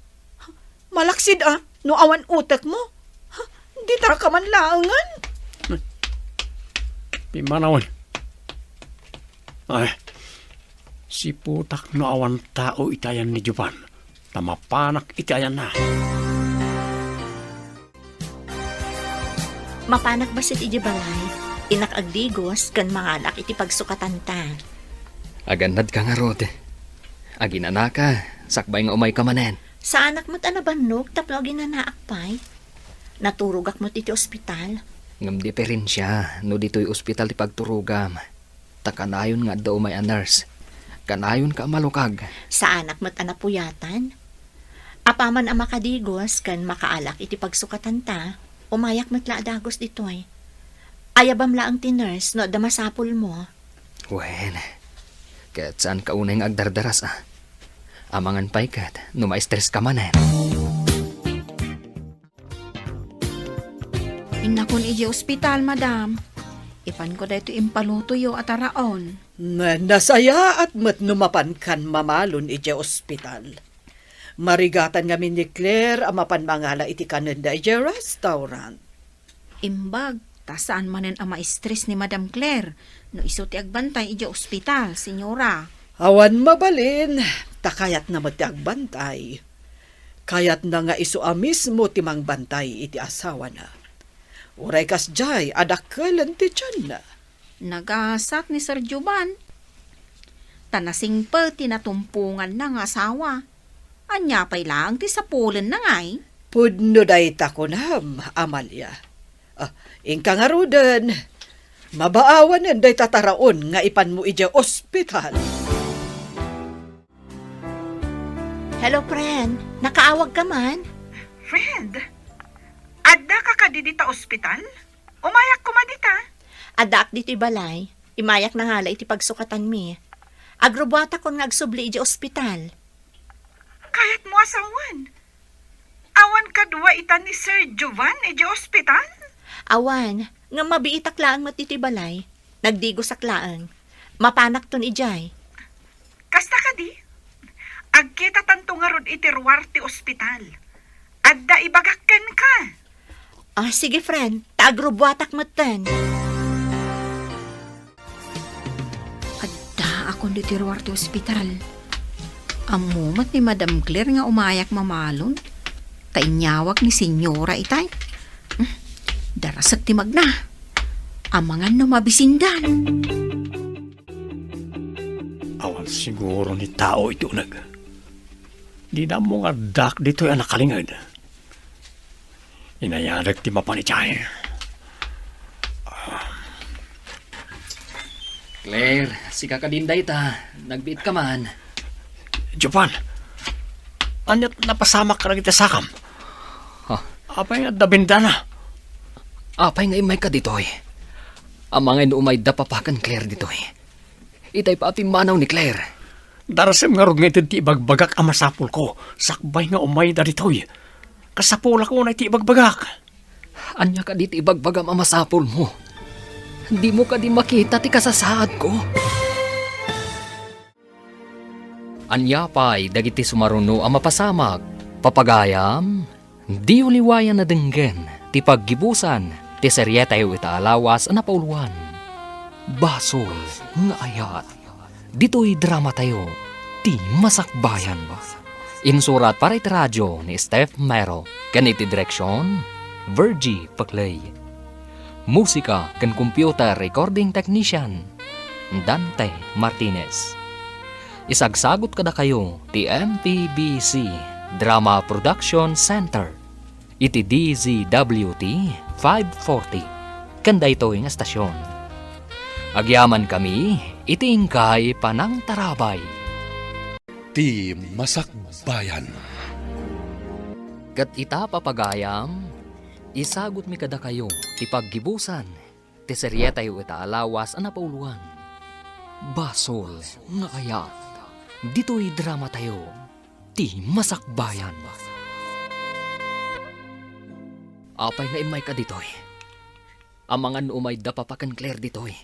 Malaksid a no awan utekmo. Ditaka man laengen. Pimmanawen. Ay, siputak no awan tao iti ayan ni Jovan, ta mapanak iti ayanna. Mapanak bassit idiay balay, innak agdigos ken mangalak iti pagsukatanta. Agannadka ngarud. Aginanaka, sakbay nga umayka manen. Saanak met a nabannog tapno aginanaak pay. Naturogak met iti ospital. Ngem diferensia no ditoy ospital ti pagturogam. Ta kanayon nga adda umay a nurse. Kanayonka a malukag. Saanak met a napuyatan. Apaman a makadigos ken makaalak iti pagsukatanta, umayak met la a dagus ditoy. Ayabam laeng ti nurse no adda masapulmo. Wen, ket saanka unay nga agdardaras a. Amangan pay ket no ma-stress ka manen. Innakon idiay ospital, madam. Ipanko daytoy impalutoyo a taraon. Na-, nasayaat met no mapankan mamalon idiay ospital. Marigatan ngamin ni Claire a mapan mangala iti kanenda idiay restaurant. Imbag, ta saan manen a ma-stress ni Madam Claire no isu ti agbantay idiay ospital, senyora. Awan mabalin, ta kayatna met ti agbantay. Kayatna nga isu a mismo ti mangbantay iti asawana. Uray kasdiay a dakkelen ti tianna. Nagasat ni Sir Jovan. Ta nasingpet ti natumponganna nga asawa. Ania pay laeng ti sapulenna ngay? Pudno dayta kunam, Amalia. Ah, inka ngaruden. Mabaawanen dayta taraon nga ipanmo idiay ospital. Hello, friend. Nakaawag ka man? Friend, adda ka kadi dita ospital? Umayak koma dita. Addaak ditoy balay. Imayak nangala iti pagsukatanmi. Agrubuatakon nga agsubli idiay ospital. Kayatmo a sawen? Awan kadua ita ni Sir Jovan idiay ospital? Awan, ngem mabiitak laeng met ditoy balay. Nagdigosak laeng. Mapanakton idiay. Kasta kadi? Agkitatanto ngarud iti ruar ti ospital. Adda ibagak kenka. Ah, sige, friend. Ta agrubuatak metten. Addaakon ditoy ruar ti ospital. Ammo met ni Madam Claire nga umayak mamalon. Ta inyawag ni Senyora itay. Hmm, darasek ti magna. Amangan no mabisindan. Awan siguro ni tao iti uneg. Dina ammo nga addak ditoy a nakalinged. Inayadek ti mapan idiay. Claire, sika kadin dayta. Nagbiit ka man. Jovan, ania ti napasamak kadagiti sakam? Ha? Apay nga adda bendana? Apay nga immayka ditoy? Amangan no umayda papa ken Claire ditoy. Itay pa a pimmanaw ni Claire. Darasem ngarud nga ited ti ibagbagak a masapulko, sakbay nga umayda ditoy. Kasapulak unay ti ibagbagak. Ania kadi ti ibagbagam a masapulmo? Dimo kadi makita ti kasasaadko? Ania pay dagiti sumaruno a mapasamak? Papagayam, diyo liwayan a denggen ti paggibusan ti serietayo ita a lawas a napauluan, Basol nga Ayat. Ditoy dramatayo, ti Masakbayan. Insurat para iti radio ni Steph Mero, ken iti direksion, Virgie Paclay. Musika ken computer recording technician, Dante Martinez. Isagsagut kadakayo ti M P B C Drama Production Center iti D Z W T five forty ken daytoy nga estasion. Agyamankami iti inkay panangtarabay. Ti Masakbayan. Ket ita, papagayam, isagutmi kadakayo ti paggibusan ti serietayo ita a lawas a napauluan, Basol nga Ayat. Ditoy dramatayo, ti Masakbayan. Apay nga immayka ditoy? Amangan no umayda papa ken Claire ditoy.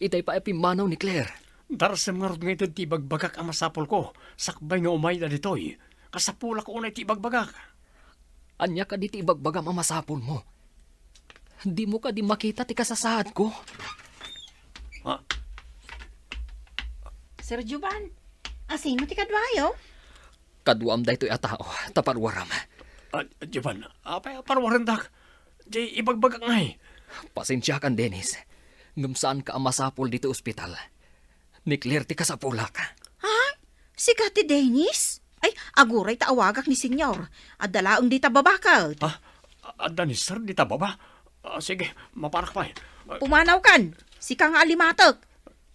Itay pa a pimmanaw ni Claire. Darasem ngarud nga ited ti ibagbagak a masapulko, sakbay nga umayda ditoy. Kasapulak unay ti ibagbagak. Ania kadi ti ibagbagam a masapulmo? Dimo kadi makita ti kasasaadko? Ah. Sir Jovan, asino ti kaduayo? Kaduam daytoy a tao, ta paruaram. Ah, Jovan, apay a paruarendak? Di ibagbagak ngay. Pasensiakan, Dennis. Ngem saanka a masapul ditoy ospital. Ni Claire ti kasapulak. Ha? Sika ti Dennis? Ay, aguray ta awagak ni Senyor. Adda laeng dita baba ket. Ha? Adda ni Sir dita baba? Ah, sige, mapanak pay. Ah, Pumanawkan, sika nga alimatek.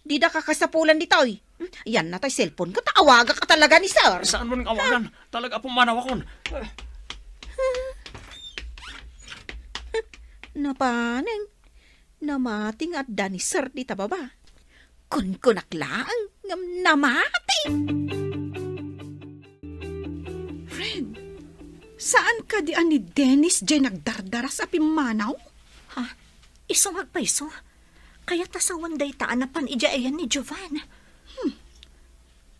Dida ka kasapulan ditoy. Hmm, yan na tay cellphone ko, ta awagak a talaga ni sir. Saan mo nang awagan? Talaga pumanaw akon. Napanen, namati nga adda ni sir dita baba. Kunkunak laeng ngem namati. Fred, saan kadi a ni Dennis jay nagdardaras a pimmanaw? Ha? Isu nga agpayso? Kayat a sawen dayta a napan idiay ayan ni Jovan. Hmm.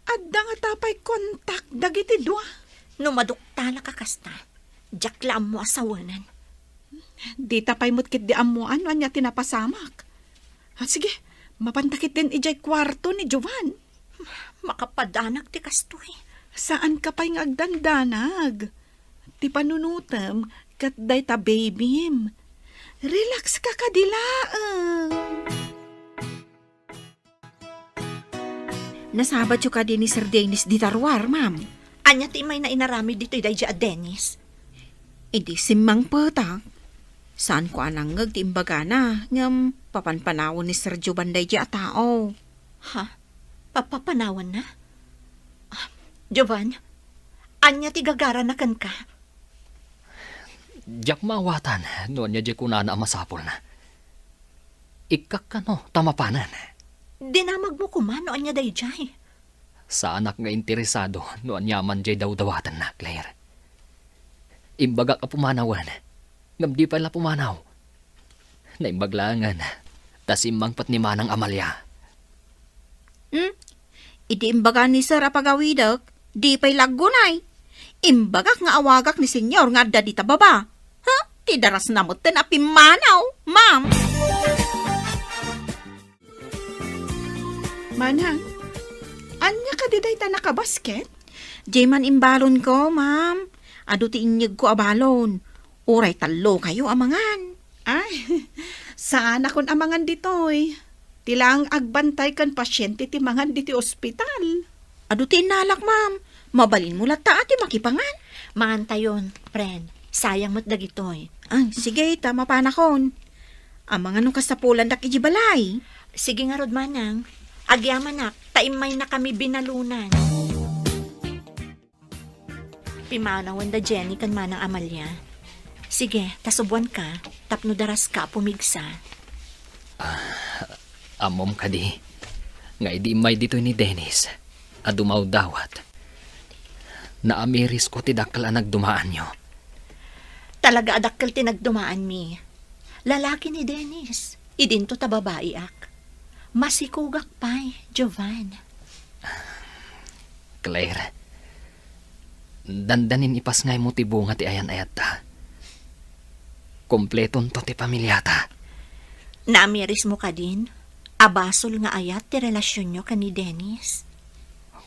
Adda ngata pay kontak dagiti dua? No maduktalak a kasta, diak la ammo a sawenen. Dita pay met ketdi ammoan no ania ti napasamak. Ah, sige, mapanta ketdin idiay kuarto ni Jovan. Makapadanag ti kastoy. Saanka pay nga agdandanag. Ti panunotem ket dayta babym. Relax ka kadi laeng. Nasabatyo kadi ni Sir Dennis dita ruar, ma'am? Ania ti imayna inaramid ditoy daydi a Dennis? Idi simmangpetak, saanko a nangngeg ti imbagana, ngem papanpanawen ni Sir Jovan daydi a tao. Ha? Papapanawanna? Ah, Jovan, ania ti gagarana kenka? Diak maawatan no ania diay kunana a masapulna. Ikkak kano ta mapanen. Dinamagmo koma no ania daydiay. Saanak nga interesado no aniaman diay dawdawatenna, Claire. Imbagak a pumanawen, ngem di pay la pumanaw. Naimbag laengen, ta simmangpet ni Manang Amalia. Hmm? Idi imbaga ni Sir a pagawidek, di pay la aggunay. Imbagak nga awagak ni Senyor nga adda dita baba. Ha? Ti darasna metten a pimmanaw, ma'am. Manang, ania kadi dayta nakabasket? Diay man imbalonko, ma'am. Adu ti inyegko a balon. Uray tallokayo a mangan. Ay, saanakon a mangan ditoy. Ti laeng agbantay ken pasiente ti mangan ditoy ospital. Adu ti innalak, ma'am. Mabalinmo latta a ti makipangan. Mangantayon, friend. Sayang met dagitoy. Ay, sige, ta mapanakon. Amangan no kasapulandak idiay balay. Sige ngarud, manang. Agyamanak, ta immaynakami binalunan. Pimanawen da Jenny ken Manang Amalia. Sige, ta subuanka, tapno daraska a pumigsa. Ah, ammom kadi, nga idi immay ditoy ni Dennis a dumawdawat, naamirisko ti dakkel a nagdumaanyo. Talaga a dakkel ti nagdumaanmi. Lalaki ni Dennis, idinto ta babaiak. Masikugak pay, Jovan. Claire, dandanin ipasngaymo ti bunga ti ayan-ayatta. Kompletonto ti pamiliata. Naamirismo kadin a basol nga ayat ti relasionyo ken ni Dennis?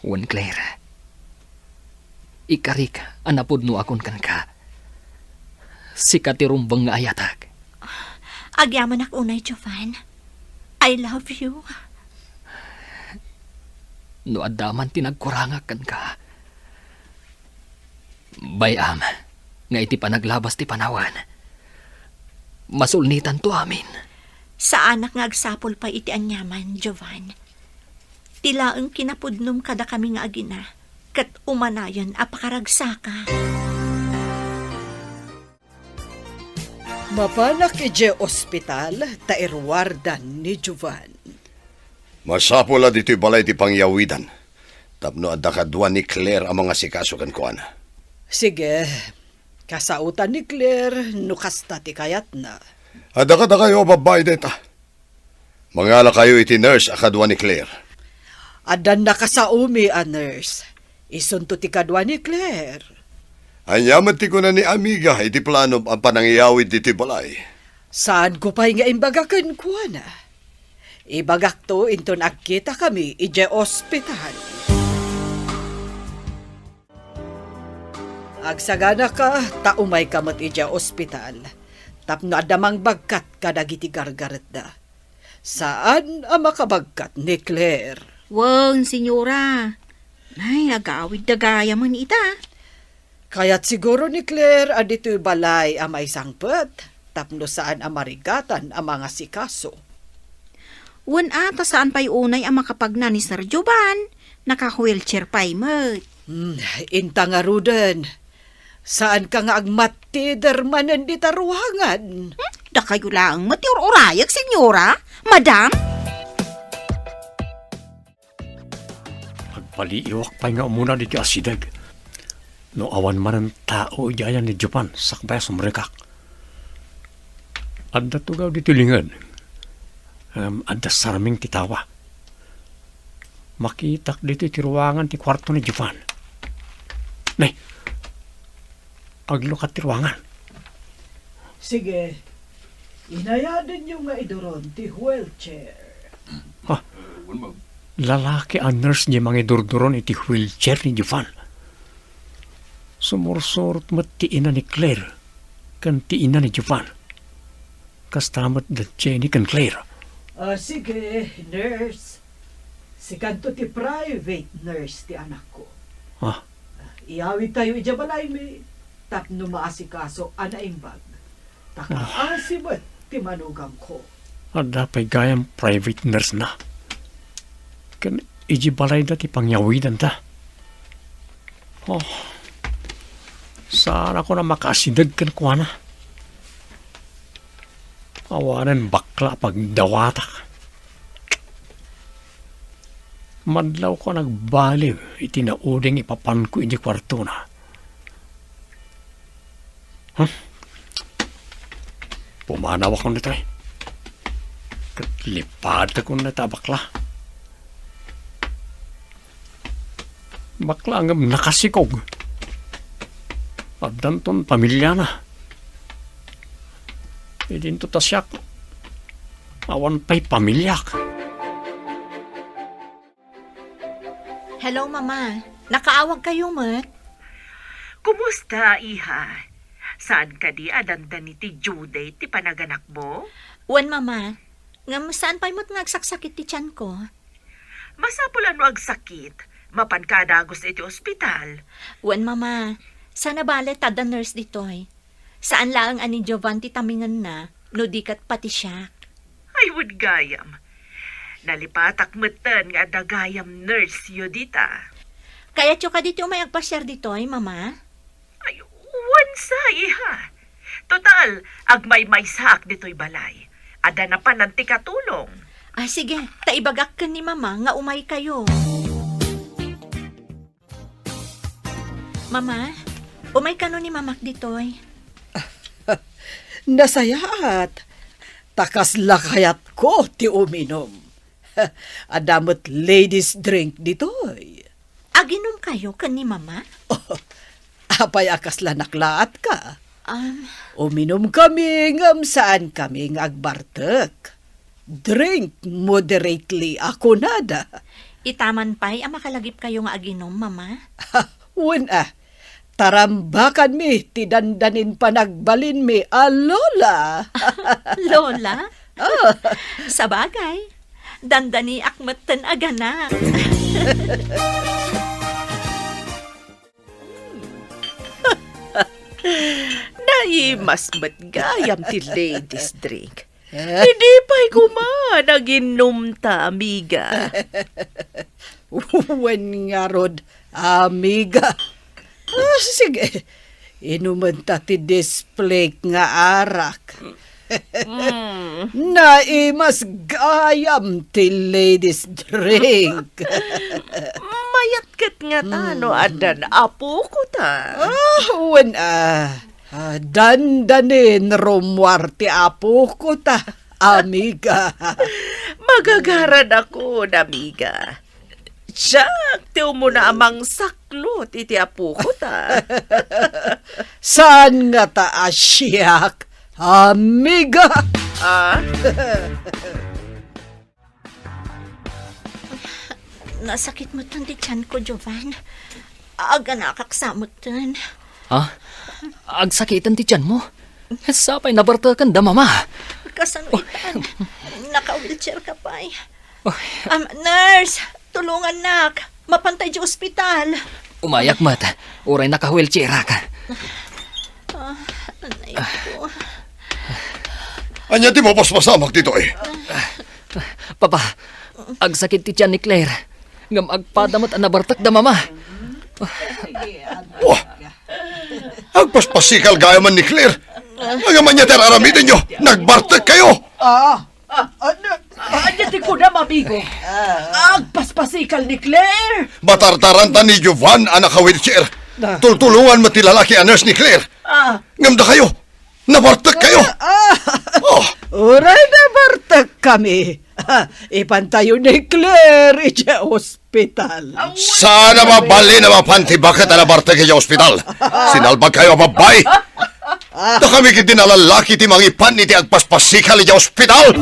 Wen, Claire. Ikarik a napudnoakon kenka. Sika ti rumbeng nga ayatek. Agyamanak unay, Jovan. I love you. No adda man ti nagkurangak kenka, bay-am nga iti panaglabas ti panawen, masulnitanto amin. Saanak nga agsapul pay iti aniaman, Jovan. Ti laeng kinapudnom kadakami nga agina, ket umanayen a pakaragsaka. Mapanak idiay ospital ta iruardan ni Jovan. Masapul a ditoy balay ti pangyawidan tapno adda kadua ni Claire a mangasikaso kenkuana. Sige, kasaotan ni Claire no kasta ti kayatna. Adda kadakayo a babbai dayta. Mangalakayo iti nurse a kadua ni Claire. Addan nakasaomi a nurse. Isunto ti kadua ni Claire. Ania met ti kuna ni amiga iti planom a panangyawid ditoy balay? Saanko pay nga imbaga kenkuana. Ibagakto inton agkitakami idiay ospital. Agsaganaka ta umayka met idiay ospital tapno adda mangbagkat kadagiti gargaretda. Saan a makabagkat ni Claire. Wen, senyora. Ay, agawidda gayamen ita. Kayat siguro ni Claire a ditoy balay a maisangpet. tapno saan a marigatan a mangasikaso. Wen a, ta saan pay unay a makapagna ni Sir Jovan. Naka-wheelchair pay met. Hmm, inta ngaruden. Saanka nga agmattider manen dita ruangan? Hmm? Dakayo laeng met ti ur-urayek, senyora? Madam? Agpaliiwak pay nga umuna ditoy asideg. No awan manen tao idiay ni Jovan, sakbay a sumrekak. Adda tugaw ditoy linged. Ngem adda sarming ti tawa. Makitak ditoy ti ruangan ti kuarto ni Jovan. Nay, aglukat ti ruangan. Sige, inayadenyo nga iduron ti wheelchair. Ha? Lalaki a nurse diay mangidurduron iti wheelchair ni Jovan. Sumursurot met ti ina ni Claire ken ti ina ni Jovan. Kasta met da Jenny ken Claire. Ah, sige, nurse. Sikanto ti private nurse ti anakko. Ah. Iyawidtayo idiay balaymi tapno maasikaso a naimbag. Ta kaasi met ti manugangko. Adda pay gayam private nurse na. Ken idiay balayda ti pangyawidanta. Oh, saanakon a makaasideg kenkuana. Awanen bakla a pagdawatak. Madlawko a nagbaliw iti nauding ipapanko idiay kuartona. Hmm? Pumanawakon ditoy. Ket lipadekon dayta a bakla. Bakla ngem nakasikog. Addanton pamiliana. Idinto ta siak, awan pay pamiliak. Hello, Mama. Nakaawagkayo met? Kumusta, iha? Saan kadi a dandani ti due date ti panaganakmo? Wen, Mama. Ngem saan pay met nga agsaksakit ti tianko. Masapul a no agsakit, mapanka a dagus iti ospital. Wen, Mama. Saan a bale ta adda nurse ditoy. Saan laeng a ni Jovan ti tamingenna, no di ket pati siak. Ay, wen gayam. Nalipatak metten nga adda gayam nurse-yo dita. Kayatyo kadi ti umay agpasiar ditoy, Mama? Ay, wen sa, iha. Total, agmaymaysaak ditoy balay. Adda napanan ti katulong. Ah, sige, ta ibagak ken ni Mama nga umaykayo. Mama, umay kano ni Mamak ditoy? Nasayaat. Ta kasla kayatko ti uminum. Adda met ladies drink ditoy. Aginumkayo ken ni Mama? Apay a kasla naklaatka? Um, Uminumkami ngem saankami nga agbartek. Drink moderately a kunada. Itaman pay a makalagipkayo nga aginum, Mama? Wen a, tarambakanmi ti dandanin panagbalinmi a Lola. Lola? Oh. Sabagay, dandaniak metten a ganak. Naimas met gayam ti ladies drink. Idi pay koma naginumta, amiga. Wen ngarud, amiga. Ah, sige, inumenta ti display nga arak. Mm. Naimas gayam ti ladies drink. Mayat ket ngata no addan apokota. Ah, wen a. Ah, dandanin rummuar ti apokota, amiga. Magagaradakon, amiga. Siak ti umuna a mangsaklot iti apokota. Saan ngata a siak, amiga? Ah? Nasakit metten ti tianko, Jovan. Aganakak sa metten. Ha? Agsakiten ti tianmo? Sapay nabarteken da Mama. Kasano itan? Naka-wheelchair ka pay. Oy. Um, nurse, tulungannak. Mapantay di ospital. Umayak met. Uray naka-wheelchairak. Ah, anay ko. Ania ti mapaspasamak ditoy? Papa, agsakit ti tian ni Claire. Ngem agpada met a nabartek da Mama. Wah! Agpaspasikal gayam ni Claire. Ngem ania ti ar-aramidenyo? Nagbartek kayo! Ah, ah, ano, ania ti kunam, amigo? Agpaspasikal ni Claire? Batartaranta ni Jovan a naka-wheelchair. Ah. Tultulongan met ti lalaki a nurse ni Claire. Ah. Ngem dakayo, nabartek kayo. Ah. Oh. Uray nabartek kami. Ipantayo ni Claire idiay ospital. Saan a mabalin a mapan ti baket a nabartek idiay ospital. Sinalbag kayo a babbai. Dakami ketdi a lalaki ti mangipan iti agpaspasikal idiay ospital.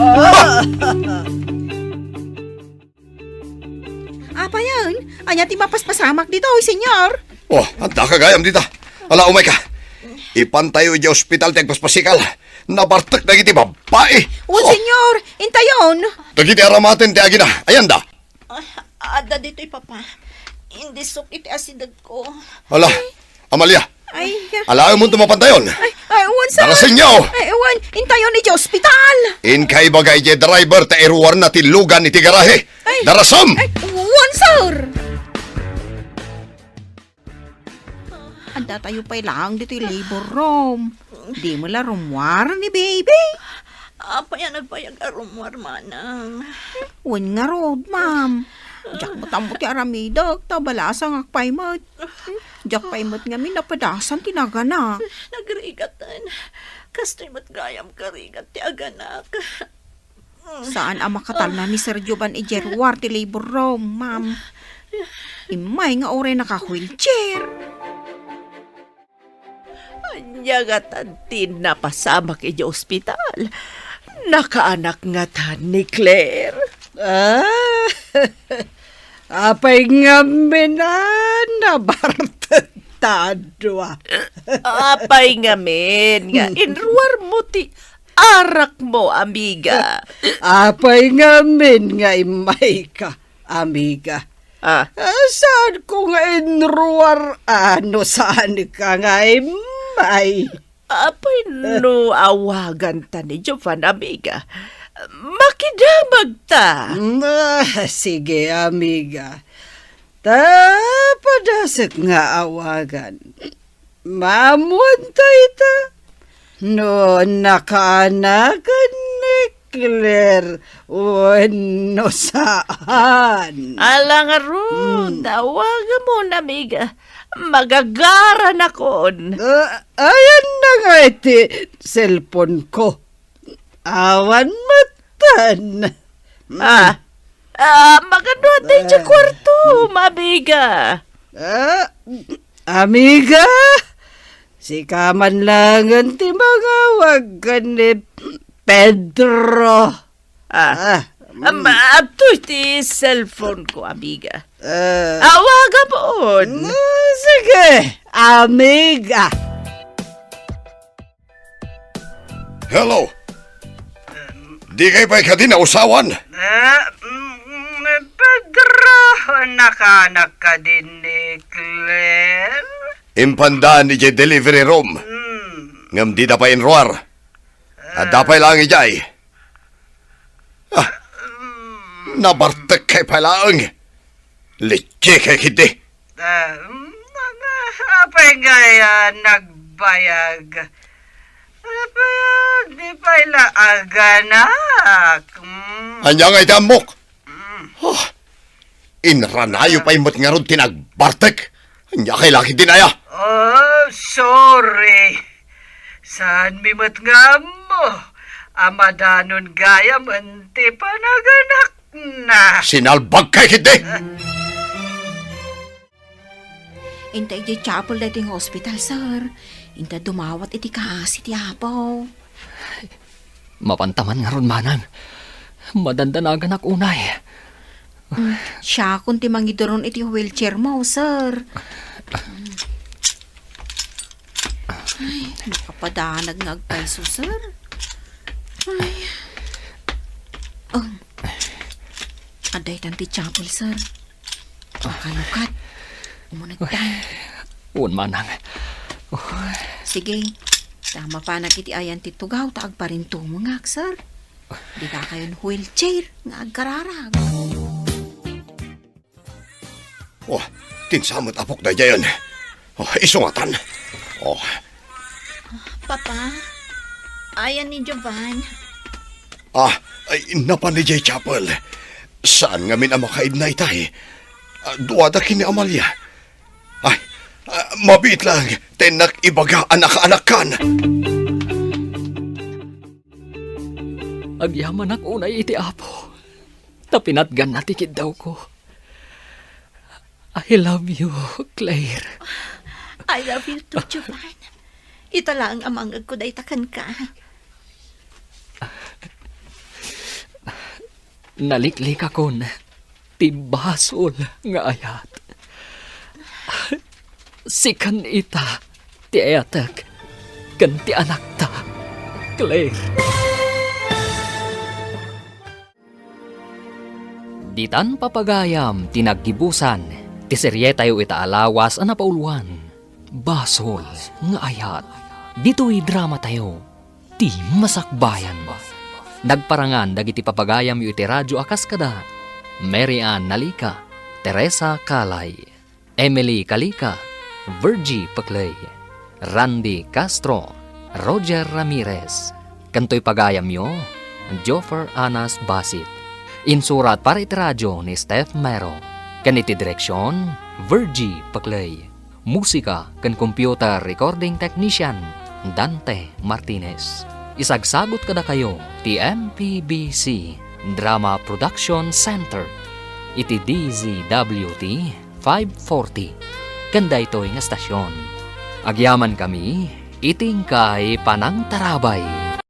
Apayen, ania ti mapaspasamak ditoy, Senyor? Oh, adda ka gayam dita. Ala, umayka. Ipantayo idiay ospital ti agpaspasikal. Nabartek dagiti babbai. Wen, oh, Senyor, intayon. Dagiti aramaten ti agina. Ayanda. Ah, adda ditoy, Papa. Indisok iti asidegko. Ala, Amalia. Ay. Alaemon ti mapantayon. Ay, ay, wen, sir. Darasenyo. Ay, wen, intayon idiay ospital. Inka ibaga idiay driver ta iruarna ti lugan iti garahe. Ay. Darasem. Ay, wen, sir. Adda tayo pay laeng ditoy labor room. Di mo la rummuar ni baby? Apay a nagbayag a rummuar, manang? Wen ngarud, ma'am. Diak met ammo ti aramidek, ta balasangak pay met. Diak pay met ngamin napadasan ti naganak. Nagrigaten. Kastoy met gayam karigat ti aganak. Saan a makatalna ni Sir Jovan idiay ruar ti labor room, ma'am. Immay nga uray naka-wheelchair. Ania ngatan ti napasamak idiay ospital? Nakaanak ngatan ni Claire? Ah, apay ngamin a nabartek ta dua? Apay ngamin nga inruar mo ti arak mo, amiga? Apay ngamin nga immay ka, amiga? Ah. Ah, saan ko nga inruar, ah, no saan ka nga immay? Apay no awagan ta ni Jovan, amiga. Makidamag ta. Mm, ah, sige, amiga. Ta padasek nga awagan. Maammuan ta ita no nakaanakan ni Claire wenno saan. Ala ngarud, hmm, awagamon, amiga. Magagaranakon. Ah, ayan na nga iti cellphone ko. Awan metten. Ah, ah, magano ti idiay kwarto, amiga? Ah, amiga, sika man laengen ti mangawag ken ni Pedro. Ah, ah, am, adtoy ti cellphone ko, amiga. Ah. Awagamon. Mm, sige, amiga. Hello. Di kay pay kadi nausawan? Eh, mm, Pedro, nakaanak kadi ni Claire? Impanda idiay delivery room. Hmm. Ngem dida pay inruar. Adda pay laeng idiay. Ah, nabartek kay pay laeng. Lechekay ketdi. Ah, mm, apay ngay a nagbayag? Apay a di pay la aganak? Mm. Ania ngay ti ammok? Mm. Ah, inranayo pay met ngarud ti nagbartek. Ania kay la ketdin aya? Oh, sorry. Saanmi met nga ammo a madanon gayamen ti panaganakna. Sinalbag kay ketdi! Inta idiay chapel daytoy nga hospital, sir. Inta dumawat iti kaasi ti Apo. Mapanta man ngarud, manang. Madandanaganak unay. Mm, siakon ti mangiduron iti wheelchair mo, sir. Ay, makapadanag nga agpayso, sir. Ay. Oh. Adda itan ti chapel, sir. Makalukat. Umunegtan. Wen, manang. Sige. Ta mapanak iti ayan ti tugaw ta agparintumengak, sir. Dika kayon wheelchair nga agkararag. Oh, kinsa met apok daydiayen. Oh, isungatan. Oh. Papa, ayan ni Jovan. Ah, ay, napan idiay chapel. Saan ngamin a makaibna itay? Ah, duada ken ni Amalia. Ay, ah, mabiit lang, tennak ibaga a nakaanakkan. Agyamanak unay iti Apo, ta pinatganna ti kiddawko. I love you, Claire. I love you too, Jovan. Ita laeng a mangngegko dayta kenka. Naliklikakon ti basol nga ayat. Sikan ita ti ayatek ken ti anakta, Claire. Ditan papagayam ti naggibusan ti serietayo ita a lawas a napauloan, Basol nga Ayat. Ditoy dramatayo, ti masakbayan. Nagparangan dagiti papagayamyo iti radyo a kas kada Mary Ann Nalica, Teresa Calay, Emily Calica, Virgie Pecley, Randy Castro, Roger Ramirez, ken toy pagayamyo, Joffer Anas Basit. Insurat para iti radyo ni Steph Mero, ken iti direksyon, Virgie Pecley. Musika ken computer recording technician, Dante Martinez. Isagsagut kadakayo ti M P B C Drama Production Center iti D Z W T five forty ken daytoy nga stasyon. Agyamankami iti inkay panangtarabay.